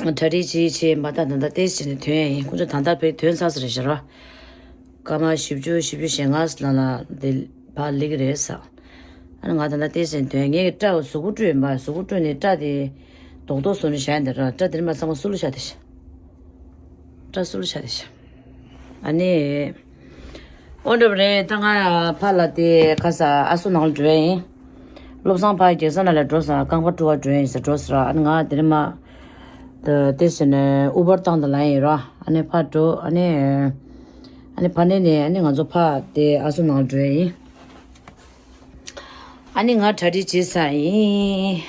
གྲ་སྒྲིག་བྱེད་བྱེད་མ་ད་ད་ལྟ་ཏོག་ཙམ་ནས་ཐོན་ཡ་ཡིན། ཁོང་ཚོ་ད་ལྟ་བས་ཐོན་ཚར་ས་རེད་ཤག་ར། སྐར་མ་བཞི་བཅུ་བཞི་བཅུ་ཞེ་ལྔ་ལ་ལ་དེ་ཕར་སླེབས་ཀྱི་རེད་ཟེར། ཨ་ནི་ང་ད་ལྟ་ཏོག་ཙམ་ཐོན། ངས་སྐྲ་གཟུགས་པོ་བཀྲུས་ཡིན་པ། གཟུགས་པོ་བཀྲུས་ནས་སྐྲ་དེ་རྡོག་རྡོག་བཟོས་ནས་བཞག་ཡིན་ད་ར། སྐྲ་དེ་རིང་མ་ཚང་མ་སུ་ལུ་ཤ་དེ་ཤ། སྐྲ་སུ་ལུ་ཤ་དེ་ཤ། ཨ་ནི་ཨོ་འདྲ་བ་རེད། ད་ང་ཕར་ལ་དེ་ཁ་ས་ཨ་སུ་ནང་ལ་འགྲོ་ཡ་ཡིན། བློ་བཟང་ཕར་རྒྱལ་ས་ནང་ལ་འགྲོ་ས། རྐང་པ་བཀྲུ་བ་འགྲོ་ཡ་ཡིན་ཟེར་འགྲོ་ཟེར་ར། ཨ་ནི་ང་དེ་རིང་མ་དེ་ཏོག་ཙམ་ནས་ཨུ་བར་བཏང་དང་ལ་ཡིན་ར། ཨ་ནི་ཕར་འགྲོ། ཨ་ནི་ཨ་ནི་ཕར་ནས་ནས་ཨ་ནི་ང་ཚོ་ཕར་དེ་ཨ་སུ་ནང་ལ་འགྲོ་ཡ་ཡིན། ཨ་ནི་ང་གྲ་སྒྲིག་བྱེད་ས་ཡིན།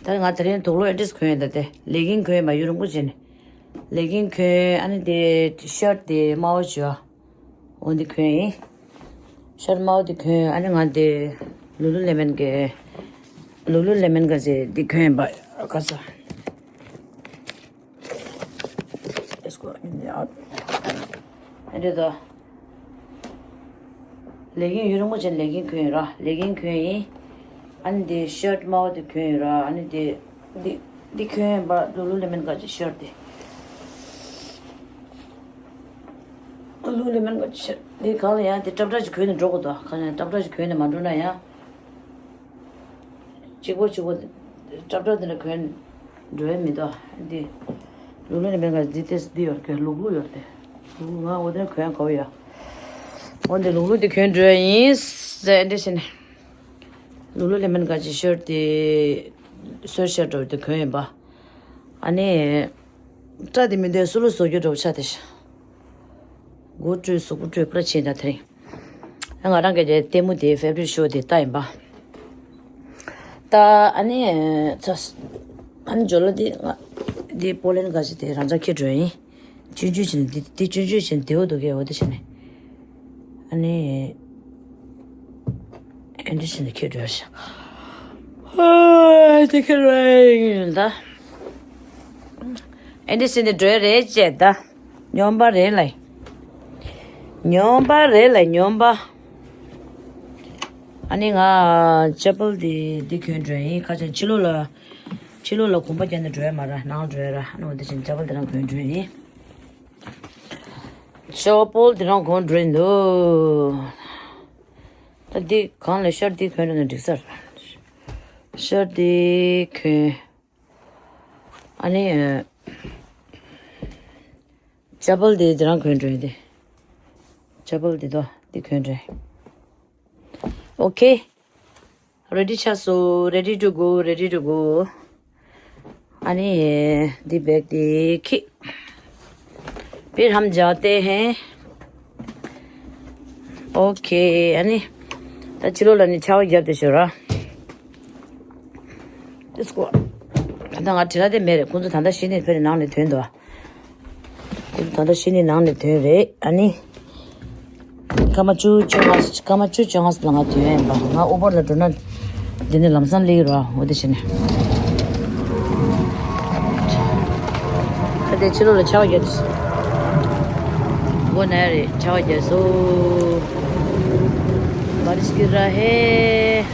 ད་ང་དེ་རིང་དུག་ལོག་ཨེ་འདྲས་གོན་ཡོད། ད་དེ་ལེ་གིན་གོན་ཡོད་མ། ཡུན་རིང་པོ་བྱས་ནས་ལེ་གིན་གོན། ཨ་ནི་དེ་ཤར་དེ་དམར་པོ་བྱས། འོ་འདི་གོན་ཡིན། ཤར་དམར་པོ་དེ་གོན། ཨ་ནི་ང་དེ་ལུ་ལུ་ལེ་མན་གི་ལུ་ལུ་ལེ་མན་གི་ཟེར་འདི་གོན་ཡིན་པ། ཁ་ས། Let's go in the out. ཨ་འདི་ད། ལེ་གིན་ཡུན་རིང་པོ་བྱས་ལེ་གིན་གོན་ཡིན་ར། ལེ་གིན་གོན་ཡིན། ཨ་ནི་དེ་ཤར་དམར་པོ་དེ་གོན་ཡིན་ར། ཨ་ནི་དེ་འདི་འདི་གོན་ཡིན་པ། ལུ་ལུ་ལེ་མན་གི་ཤར་དེ། ལུ་ལུ་ལེ་མན་གི་ཤར་དེ་གང་ལ་ཡང་དེ་ཏྲབ་ཏྲ་ཞིག་གོན་ནས་འགྲོ་དགོས་དོ། གང་ཡང་ཏྲབ་ཏྲ་ཞིག་གོན་ནས་མ་འགྲོ་ན་ཡང་། གཅིག་པོ་གཅིག་པོ་ཏྲབ་ཏྲ་དེ་འདྲ་གོན་འགྲོ་ཡ་མི་འདུག་འདི་ལུག་ལུག་ནི་མེད་ག་འདི་ཏེས་འདི་ཡོད་ཀྱི་ལུག་ལུག་ཡོད་དེ། ལུག་ལུག་ང་འོ་དེ་གོན་གོ་ཡ། འོ་འདི་ལུག་ལུག་དེ་གོན་འགྲོ་ཡ་ཡིན་ཟེར་འདི་བྱས་ནས། ལུག་ལུག་ལེ་མན་ག་ཅིག་ཤར་དེ་སོར་ཤར་འགྲོ་དེ་གོན་ཡིན་པ། ཨ་ནི། སྐྲ་དེ་མི་འདོད་སུ་ལུ་བཟོ་རྒྱུ་འགྲོ་ཆ་དེ་ཤ། མགོ་བཀྲུས་གཟུགས་པོ་བཀྲུས་པར་ཕྱིན་ད་དེ་རིང་། ང་རང་གི་དེ་ལྟད་མོ་དེ་ཕེབ་རིཊ་ཤོ་དེ་ལྟ་ཡིན་པ། ད་ཨ་ནི་ཚ། ཨ་ནི་ཇོ་ལོ་དེ་ང་དེ་པོ་ལན་ག་ཅི་དེ་རང་ཅག་ཁྱེར་འགྲོ་ཡིན། ཆུང་ཆུང་བྱས་ནས་དེ་དེ་ཆུང་ཆུང་བྱས་ནས་དེ་འོ་འདུག་གས་འོ་དེ་བྱས་ནས། ཨ་ནི། ཨེ་འདྲ་བྱས་ནས་ཁྱེར་འགྲོ་ཤག་ཧོ། དེ་ཁྱེར་རེད་ད། ཨེ་འདྲ་བྱས་ནས་འགྲོ་ཡ་རེད་ཅེས་ད། སྨྱོན་པ་རེད་ལ། སྨྱོན་པ་རེད་ལ་སྨྱོན་པ། ཨ་ནི་ང་ཅ་པལ་དེ་འདི་གོན་འགྲོ་ཡིན། ཁ་ཆེན་ཕྱི་ལོགས་ལ། ཕྱི་ལོགས་ལ་གོམ་པ་རྒྱག་ནས་འགྲོ་ཡ་མ་ར་ནང་འགྲོ་ཡ་ར། ཨ་ནི་འོ་དེ་བཞིན་ཅ་པལ་དེ་རང་གོན་འགྲོ་ཡིན། ཅ་པལ་དེ་རང་གོན་འགྲོ་ཡིན་འདུག་ད་འདི་གང་ལ་ཤར་འདི་གོན་འགྲོ་ན་འགྲིག་ས་རེད། ཤར་འདི་གོན། ཨ་ནི། ཅ་པལ་དེ་དེ་རང་གོན་འགྲོ་ཡིན་ཏེ། ཅ་པལ་དེ་དོ་དེ་གོན་འགྲོ་ཡིན། ཨོ་ཁེ། རེ་ཌི་ཆགས་སོང་། Ready to go, ready to go. ཨ་ནི་འདི་བེག་དེ་ཁི། ཕིར་ཧམ་ཇཱ་ཏེ་ཧེ། ཨོ་ཁེ། ཨ་ནི་ད་ཕྱི་ལོགས་ལ་ནི་ཆར་པ་བརྒྱབ་བསྡད་ཤག་ར། ཏིས་ཀོ། ད་ལྟ་ང་བྲེལ་བ་དེ་མེད་རེད། ཁོང་ཚོ་ད་ལྟ་གཞི་ནས་ཕེབས་ནས་ནང་ནས་ཐོན་འདུག་ཁོང་ཚོ་ད་ལྟ་གཞི་ནས་ནང་ནས་ཐོན་རེད། ཨ་ནི། སྐར་མ་བཅུ་བཅོ་ལྔ། སྐར་མ་བཅུ་བཅོ་ལྔ་ཙམ་ལ་ང་ཐོན་ཡིན་པ། ང་ཨུ་བར་ལ་འགྲོ་ན། འདི་ནས་ལམ་སང་སླེབས་ཀྱི་རེད། འོ་དེ་བྱས་ནས། ད་ལྟའི་ཕྱི་ལོགས་ལ་ཆར་པ་བརྒྱབ། མགོ་ན་ཡ་རེད། ཆར་པ་བརྒྱབ་སོང་། बारिश गिर रहा है।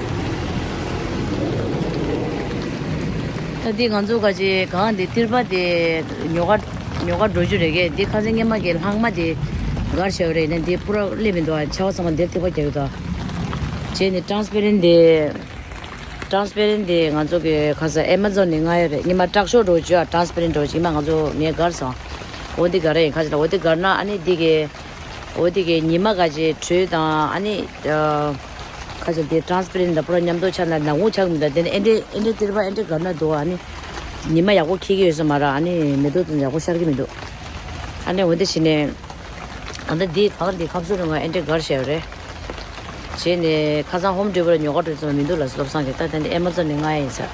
ད་འདི་ང་ཚོ་ག་ཅི་གང་འདི་ཏིར་པ་དེ་ཉོ་ག་ཉོ་ག་འགྲོ་རྒྱུ་རེད་གས། འདི་ཁ་སང་སྔས་མ་གི་ལྷག་མ་དེ་གར་བྱས་པ་རེད། ནས་འདི་པུ་ར་སླེབས་མི་འདུག་ཨ། ཆར་པ་ཚང་མ་འདིར་ཐིགས་པ་རྒྱག་གི་འདུག་བྱས་ནས་ཊ་རན་སི་པེ་རེན་ཊི་དེ། ཊ་རན་སི་པེ་རེན་ཊི་དེ་ང་ཚོ་གི་ཁ་སང་ཨེ་མ་ཛོན་ནས་མངགས་ཡོད་རེད། སྔས་མ་ཊག་ཤོ་འདྲ་བོ་བྱོས་ཨ། ཊ་རན་སི་པེ་རེན་ཊི་འདྲ་བོ་བྱོས། སྔས་མ་ང་ཚོ་ངས་གར་སོང་། འོ་འདི་ག་རེ་ཡིན་ཁ་ཅིག་ལ། འོ་འདི་གར་ན་ཨ་ནི་འདི་གི། འོ་དེ་གའི་ཉི་མ་ག་ཅིག་དྲོད་དང་ཨ་ནི། ཁ་ཅིག་དེ་ཊ་རན་སི་པེ་རེན་ཊི་དང་པུ་ར་མཉམ་དུ་ཆགས་ན་ནག་མོ་ཆགས་མི་འདུག་དེ་ནི་ཨེ་འདྲས་ཨེ་འདྲས་ཏིར་པ་ཨེ་འདྲས་གར་ན་འདུག་ཨ་ནི། ཉི་མ་ཡག་པོ་འཁྱེར་གྱི་ཡོད་ས་མ་རེད། ཨ་ནི་མེ་ཏོག་ཙམ་ཡག་པོ་ཤར་གྱི་མི་འདུག་ཨ་ནི་འོ་དེ་བྱས་ནས། ད་ལྟ་འདི་གང་འདི་ཁ་བཟོ་རུ་ང་ཨེ་འདྲས་གར་བྱས་པ་རེད། བྱས་ནས་ཁ་སང་ཧོམ་ཌེ་ལི་བ་རི་ཉོ་ག་འགྲོ་ཙམ་མི་འདུག་ལ་སློབ་སང་གི། ད་ད་འདི་ཨེ་མ་ཛོན་ནས་མངགས་ཡིན་ས།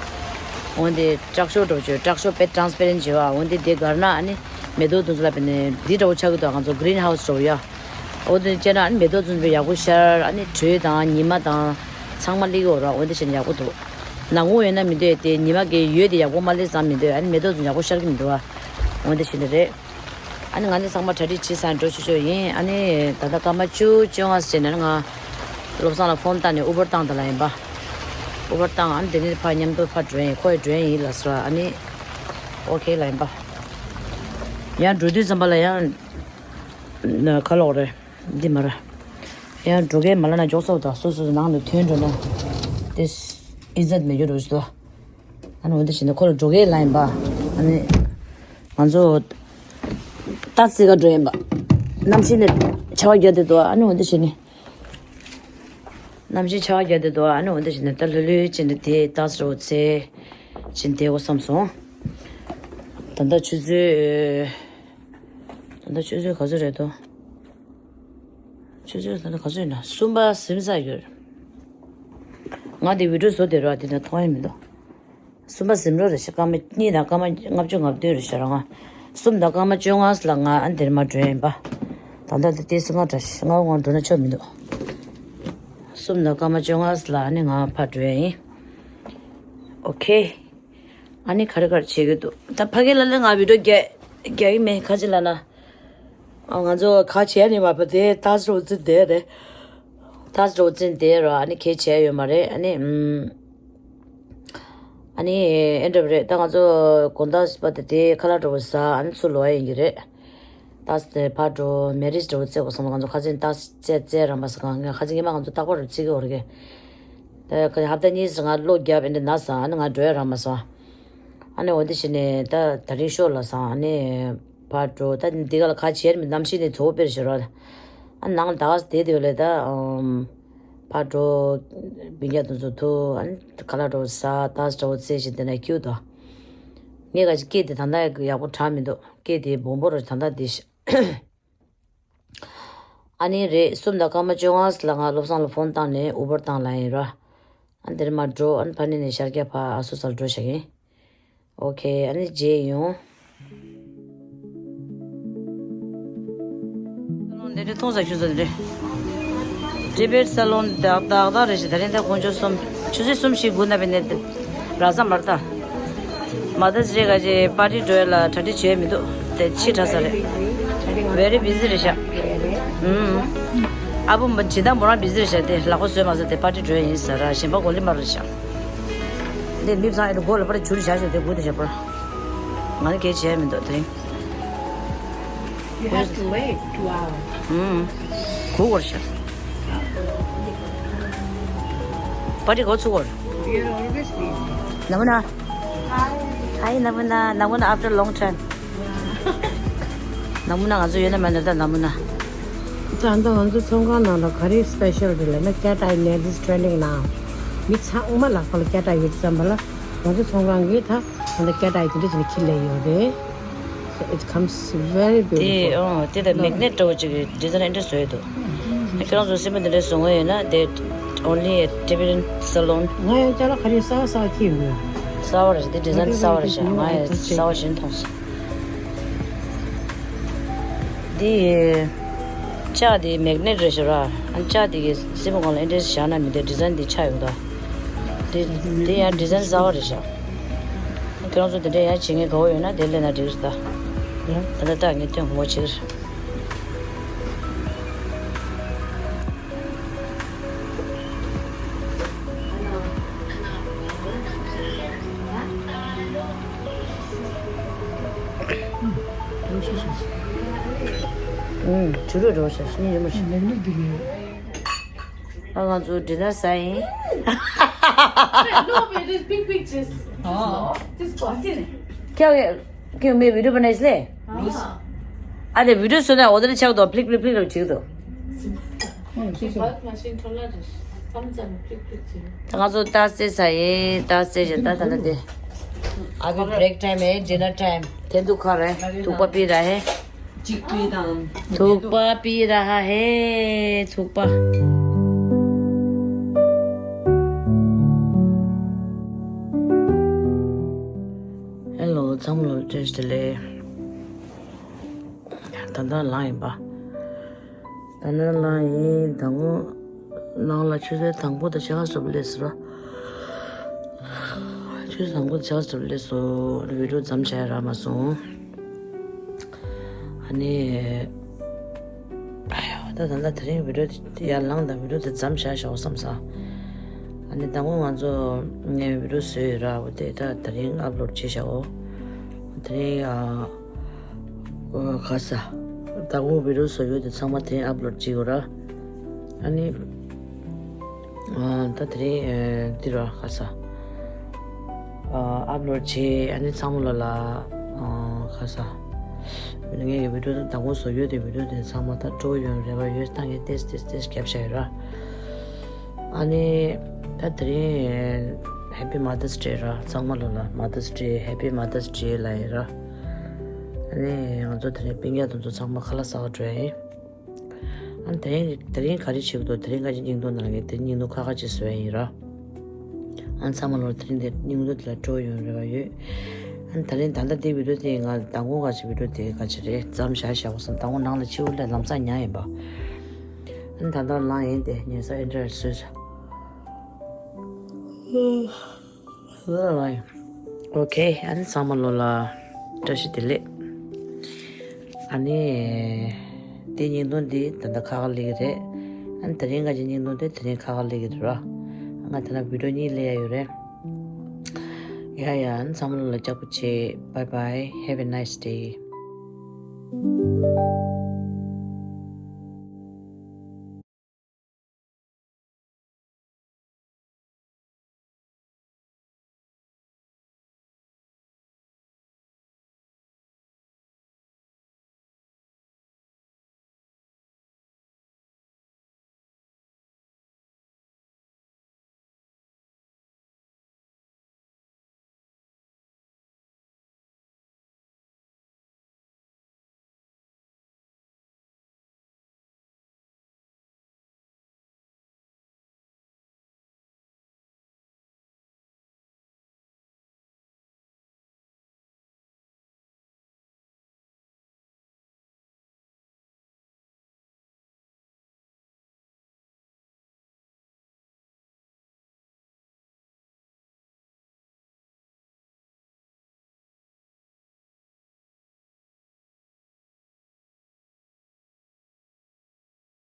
འོ་འདི་ཊག་ཤོ་འདྲ་བོ་བྱོས། ཊག་ཤོ་དཔེ་ཊ་རན་སི་པེ་རེན་ཊི་བྱོས་ཨ། འོ་འདི་འདི་གར་ན་ཨ་ནི་མེ་ཏོག་དུང་ཚོ་ལ་བས་ནས་འདི་འདྲ་བོ་ཆགས་ཀྱི་འདུག་ང་ཚོ་གི་རིན་ཧའུ་སི་འདྲ་བོ་ཡ། འོ་དེ་བྱས་ན་ཨ་ནི་མེ་ཏོག་ཙུམ་པའི་ཡག་པོ་ཤར། ཨ་ནི་དྲོད་དང་ཉི་མ་དང་ཚང་མ་སླེབས་ཀྱི་ཡོད་ར། འོ་དེ་བྱས་ན་ཡག་པོ་འདུག་ནག་མོ་ཡོད་ན་མི་འདོད་དེ། ཉི་མ་གི་འོད་དེ་ཡག་པོ་མ་སླེབས་ཙང་མི་འདོད། ཨ་ནི་མེ་ཏོག་ཙུམ་ཡག་པོ་ཤར་གྱི་མི་འདུག་ཨ། འོ་དེ་བྱས་ནས་རེད། ཨ་ནི་ང་ནི་ཚང་མ་གྲ་སྒྲིག་བྱེད་ས་འགྲོ་ཆོག་ཆོག་ཡིན། ཨ་ནི་ད་ལྟ་སྐར་མ་བཅུ་བཅོ་ལྔ་ཟེར་ནས་ང་བློ་བཟང་ལ་ཕོན་བཏང་ནས་ཨུ་བར་བཏང་ད་ལ་ཡིན་པ། ཨུ་བར་བཏང་། ཨ་ནི་དེ་ནས་ཕར་མཉམ་དུ་ཕར་འགྲོ་ཡིན། ཁོ་ཡི་འགྲོ་ཡིན་ལ་ཟེར། ཨ་ནི་ཨོ་ཁེ་ལ་ཡིན་པ། ཡང་འགྲོ་དུས་ཙམ་པ་ལ་ཡང་ན་ཁ་ལོག་རེད། འདི་མ་ར། ཡང་འགྲོ་མཁན་མ་ལ་ན་མགྱོགས་སོ་དང་སོ་སོ་སོ་ནང་ནས་ཐོན་འགྲོ་ན། དེ་ཨི་ཛད་མེད་རྒྱུ་རུ་ཞིག་ཏུ། ཨ་ནི་འོ་འདི་བྱས་ནས་ཁོ་ལ་འགྲོ་མཁན་ལ་ཡིན་པ། ཨ་ནི་ང་ཚོ་ཏ་སི་ག་འགྲོ་ཡིན་པ། གནམ་གཤིས་ནི་ཆར་པ་བརྒྱབ་བསྡད་འདུག་ཨ་ནི་འོ་འདི་བྱས་ནས། གནམ་གཤིས་ཆར་པ་བརྒྱབ་བསྡད་འདུག་ཨ་ནི་འོ་འདི་བྱས་ནས་ད་ལྷོད་ལྷོད་བྱས་ནས་དེ་ཏ་སི་རོ་ཚེ་བྱས་ནས་དེ་འོ་བསམ་སོང་། ད་ལྟ་ཆུ་ཚོད། ད་ལྟ་ཆུ་ཚོད་ག་ཚོད་རེད་དོ། ཆུ་ཚོད་ད་ལྟ་ག་ཚོད་ཡིན་ན། གསུམ་པ་ཟིན་ཚར་ཡོད། ང་འདི་བི་ཌིའོ་བཟོ་བསྡད་རོགས། འདི་ནས་མཐོང་ཡ་མི་འདུག་གསུམ་པ་ཟིན་རོགས་རེད་ཤག་སྐར་མ་གཉིས་དང་སྐར་མ་ལྔ་བཅུ་ང་བདུན་རེད་ཤག་ར། ང་གསུམ་དང་སྐར་མ་བཅོ་ལྔ་ལ་ང་ཨ་འདིར་མ་འགྲོ་ཡིན་པ། ད་ལྟ་འདི་ཏོག་ཙམ་སྔ་དྲགས་ཤག་སྔ་པོ་ང་འགྲོ་ན་ཆོག་མི་འདུག་གསུམ་དང་སྐར་མ་བཅོ་ལྔ་ལ་ཨ་ནི་ང་ཕར་འགྲོ་ཡ་ཡིན། ཨོ་ཁེ། ཨ་ནི་ག་རེ་ག་རེ་བྱེད་ཀྱི་འདུག་ད་ཕ་གི་ལ་ལ་ང་བི་ཌིའོ་རྒྱག་རྒྱག་གི་མེད། ག་ཅི་ལ་ན། ཨ་ང་ཚོ་ག་བྱས་ནས་མ་པ་དེ་ཏ་སི་རོ་ཙིན་དེ་རེད། ཏ་སི་རོ་ཙིན་དེ་རོ། ཨ་ནི་ག་བྱས་ཡོད་མ་རེད། ཨ་ནི་ཨམ། ཨ་ནི་ཨེ་འདྲ་བ་རེད། ད་ང་ཚོ་དགོང་དག་པ་དེ་དེ་ཁ་ལག་འདྲ་བོ་ཟ། ཨ་ནི་ཚུར་ལོག་ཡ་ཡིན་གྱི་རེད། ཏ་སི་དེ་ཕར་འགྲོ། མེ་རིས་འདྲ་བོ་རྩེ་དགོས་བསམ། ང་ཚོ་ཁ་སང་ཏ་སི་རྩེ་རྩེ་རམ་པ་ཟ་གང་ང་ཁ་སང་ཉི་མ་ང་ཚོ་རྟག་པར་རྩེ་གི་ཡོད་རེད། ད་ཧབ་ཏ་གཉིས་ང་གློ་རྒྱབ་ཨེ་འདྲ་ན་ཟ། ཨ་ནི་ང་འགྲོ་ཡ་རམ་པ་ཟ། ཨ་ནི་འོ་དེ་བྱས་ནས་ད་ད་རིང་ཤོག་ལ་སང་ཨ་ནི་ཕར་འགྲོ། ད་འདི་ག་ལ་ཁ་བྱེར་མི་གནམ་གཤིས་ནི་ཚོ་བོ་དཔེར་ཞོར་ར། ཨ་ནང་ལ་ད་ག་དེ་དེ་ལས་ད་ཨམ་ཕར་འགྲོ། སྤུན་ཀྱག་དེ་ཚོ་ཐུག་ཨ་ནི་ཁ་ལག་འདྲ་བོ་ཟ། ཏ་སི་འདྲ་བོ་རྩེ་བྱས་དེ་ན་ཁྱུ་དོ། ངས་ག་ཅི་སྐད་དེ་ད་ལྟ་ཡག་པོ་གྲགས་མི་འདུག་སྐད་དེ་སྦོམ་པོ་ར་ད་ལྟ་དེ་ཤ། ཨ་ནི་རེད། གསུམ་དང་སྐར་མ་བཅོ་ལྔ་ལ་ང་བློ་བཟང་ལ་ཕོན་བཏང་ནས་ཨུ་བར་བཏང་ལ་ཡིན་ར། ཨ་འདིར་མ་འགྲོ། ཨ་ནི་ཕ་ནི་ནས་ཤར་རྒྱག་ཕ་ཨ་སུ་སར་འགྲོ་བཞག་ཡིན། ཨོ་ཁེ། ཨ་ནི་རྗེས་ཡོང་། ས་ལོན་དེ་འདྲའི་མཐོང་ས་ཁྱོད་ཚོ་དེ་འདྲའི་ཊི་བེཊ་ས་ལོན་དག་དག་དག་རེ་ཞིག་ད་རིང་ད་དཀོན་མཆོག་གསུམ་ཆུ་ཚོད་གསུམ་བཞི་དགུ་ན་པའི་ནས་ར་ས་མར་ད། མ་ད་ཟེར་ག་ཅེ་པར་ཊི་འགྲོ་ཡ་ལ་གྲ་སྒྲིག་བྱས་མི་འདུག་དེ་ཕྱི་དྲགས་ས་རེད། Very busy རེད་ཤག་ཨུམ། ཨ་བུ་མ་ཇི་ལྟར་མོ་རང་བི་ཛི་རེད་ཤག་དེ་ལག་པ་བཟོས་མ་ཟ་དེ་པར་ཊི་འགྲོ་ཡ་ཡིན་ཟེར་ར། གཞན་པ་གོ་ལི་མ་རེད་ཤག་དེ་མི་བཟང་ཨེ་འགྲོ་སྒོ་ལ་པར་ཊི་བྱུར་བཞག་ཤག་དེ་སྒུག་དེ་བཞག་པར། ང་ནི་གལ་བྱས་མི་འདུག་དེ་རིང་། You have to wait two hours. ཨུམ། སྒུག་དགོས་ཤག་པར་ཊི་འགོ་ཚུགས་དགོས། You're always busy. ནམ་མོ་ན། Hi, ནམ་མོ་ན། ནམ་མོ་ན། After long time. ནམ་མོ་ན་ང་ཚོ་ཡོད་ན་མེད་ན་ད་ནམ་མོ་ན། ད་ལྟ་ང་ཚོ་ཚོང་ཁང་ནང་ལ་ག་རེ་སི་པེ་ཤལ་རེད་ལབ་ན། ཀེ་ཊི་ཨའི་ནེལ་ཊིས་ཊེན་ཌིང་ནའོ། མི་ཚང་མ་ལག་པ་ལ་ཀེ་ཊི་ཨའི་ཡོད་ཙམ་པ་ལ། ང་ཚོ་ཚོང་ཁང་གིས་ད་ད་ལྟ་ཀེ་ཊི་ཨའི་དེ་འདྲ་བྱས་ནས་འཁྱེར་སླེབས་ཡོད་རེད། So it comes very དེ་beautiful. ཨོ་དེ་ལ་མེག་ནེཊ་འདྲ་བོ་ཅིག་གི་ཌི་ཛའིན་འདྲ་བཟོས་འདུག་ཁྱེད་རང་ཚོ་སེམས་པ་འདི་འདྲ་བཟོ་དགོས་ཡོད་ན་དེ་only at Tibetan salon. ང་ཡང་ཅ་ལག་ག་རེ་གསར་པ་གསར་པ་འཁྱེར་ཡོང་གི་ཡོད། གསར་པ་རེད་ཤག་དེ་ཌི་ཛའིན་གསར་པ་རེད་ཤག་ང་ཡང་གསར་པ་ཞིག་མཐོང་སོང་། འདི་ལྕགས་དེ་མེག་ནེཊ་རེད་ཤག་ར། ཨ་ལྕགས་དེ་གི་སེམས་པ་སྒང་ལ་ཨེ་འདྲས་བཞག་ན་མི་འདུག་ཌི་ཛའིན་དེ་ཆགས་ཡོང་ད། དེ་དེ་ཡང་ཌི་ཛའིན་གསར་པ་རེད་ཤག་ཁྱེད་རང་ཚོ་དེ་འདྲས་ཡང་བྱེད་མཁན་དགའ་བོ་ཡོད་ན་དེ་ལས་ན་འགྲིག་རེད་ད། ད་ལྟ་ད་ངས་སྟོན་དགོངས་པ་བྱེད་ཀྱི་རེད། དྲི་རུ་རོ་ཤ་ཤི་ཉི་རེ་མོ་ཤི། ལེགས་ལུགས་འདི་ནི། ཨ་ང་ཚོ་ཌི་ནར་ཟ་ཡིན། No, it is big, big, just. Oh. Just go. ཁྱོད་ཁྱོད་མི་བི་ཌིའོ་བ་ནས་ལེ། Ah. ཨ་དེ་བི་ཌིའོ་བཟོས་ན་འོ་དེ་ཆགས་དོ་ཕླིག་ཕླིག་ཕླིག་ལ་བྱེད་དོ། ཤི་བག་མ་ཤི་འཕྲོ་ལ་རེ་བསམ་ཙམ་ཕླིག་ཕླིག་བྱེད། ད་ང་ཚོ་ཏ་སེ་ཟ་ཡིན། ཏ་སེ་ཞེ་ད་ད་ད་དེ། ཨ་བི་བྷི་རེག་ཊའིམ་ཨེ་ཌི་ནར་ཊའིམ། དེ་འདུག་ཁ་རེད། ཐུག་པ་པི་ར་ཧེ། གཅིག་པུའི་དང་། ཐུག་པ་པི་ར་ཧ་ཧེ། ཐུག་པ། ཧེ་ལོ། ཚང་མ་ལ་བཀྲ་ཤིས་བདེ་ལེགས། ད་ལྟ་ལངས་ཡིན་པ། ད་ལྟ་ལངས་ཡིན། ད་ངོ་ནང་ལ་ཆུ་ཚོད་དང་པོ་དང་ཕྱེད་ཀ་ཙམ་སླེབས་སོང་ར། ཆུ་ཚོད་དང་པོ་དང་ཕྱེད་ཀ་ཙམ་སླེབས་སོང་། བི་ཌིའོ་མཚམས་བཞག་ཡ་རག་མ་སོང་། ཨ་ནི། ཨ་ཡོ། ད་ད་ད་དེ་རིང་བི་ཌིའོ་དེ་ཡར་ལངས་དང་བི་ཌིའོ་དེ་མཚམས་བཞག་བཞག་བསམ་ས། ཨ་ནི་ད་ངོ་ང་ཚོ་ངས་བི་ཌིའོ་བཟོས་ཡོད་ར། འོ་དེ་ད་དེ་རིང་ཨབ་ལོཌ་བྱས་བཞག་འོ། དེ་རིང་ཨ། ཨོ་ཁ་ས། ད་ངོ་བི་ཌིའོ་བཟོ་ཡོད་དེ་ཚང་མ་དེ་རིང་ཨབ་ལོཌ་བྱེད་དགོས་ར། ཨ་ནི། ཨ་ད་དེ་རིང་ཨེ་འདི་ར་ཁ་ས། ཨ་ཨབ་ལོཌ་བྱས། ཨ་ནི་ཚང་མ་ལོ་ལ་ཨ་ཁ་ས། ངའི་བི་ཌིའོ་དང་པོ་བཟོ་ཡོད་དེ་བི་ཌིའོ་དེ་ཚང་མ་ད་སྤྲོ་ཡོང་རེ་བ་ཡོད། ད་ངས་ཏེས་ཏེས་ཏེས་རྒྱབ་བཞག་ཡོད་ར། ཨ་ནི་ད་དེ་རིང་ཧེ་པི་མ་དར་སི་ཌེ་ར། ཚང་མ་ལོ་ལ་མ་དར་སི་ཌེ། ཧེ་པི་མ་དར་སི་ཌེ་ལ་ཡོད་ར། ཨ་ནི་ང་ཚོ་དེ་རིང་སྤུན་ཀྱག་དེ་ཚོ་ཚང་མ་ཁ་ལག་ཟ་བར་འགྲོ་ཡ་ཡིན། ཨ་ནི་དེ་རིང་དེ་རིང་ག་རེ་བྱེད་ཀྱི་འདུག་དེ་རིང་ཁ་ཅིག་བརྙན་ཐུང་ནང་གི་དེ་བརྙན་ཐུང་ཁ་ཁ་ཅིག་བཟོ་ཡ་ཡིན་ར། ཨ་ནི་ཚང་མ་ལོ་དེ་རིང་དེ་བརྙན་ཐུང་དེ་ལ་སྤྲོ་ཡོང་རེ་བ་ཡོད། ཨ་ནི་ད་རིང་ད་ལྟ་དེ་བི་ཌིའོ་དེ་ང་མདང་དགོང་ག་ཅིག་བི་ཌིའོ་དེ་ག་ཅིག་རེད། མཚམས་བཞག་བཞག་པ་སོང་། མདང་དགོང་ནང་ལ་ཕྱི་པོ་ལ་ལམ་སང་ཉལ་ཡིན་པ། ཨ་ནི་ད་ལྟ་ལངས་ཡིན། དེ་ཉལ་ས་ཨེ་འདྲ་བཟོས་ས། ཨོ་ཁེ། ཨ་ནི་ཚང་མ་ལོ་ལ་བཀྲ་ཤིས་བདེ་ལེགས། ཨ་ནི་དེ་བརྙན་ཐུང་འདི་ད་ལྟ་ཁ་ཁ་སླེབས་ཀྱི་རེད། ཨ་ནི་དེ་རིང་ག་ཅིག་བརྙན་ཐུང་དེ་དེ་རིང་ཁ་ཁ་སླེབས་ཀྱི་རེད་ར། ང་དེ་ན་བི་ཌིའོ་གཉིས་སླེབས་ཡ་ཡོད་རེད། ཡ་ཡ། ཨ་ནི་ཚང་མ་ལོ་ལ་སྐྱག་པ་བྱེད། Bye bye, have a nice day.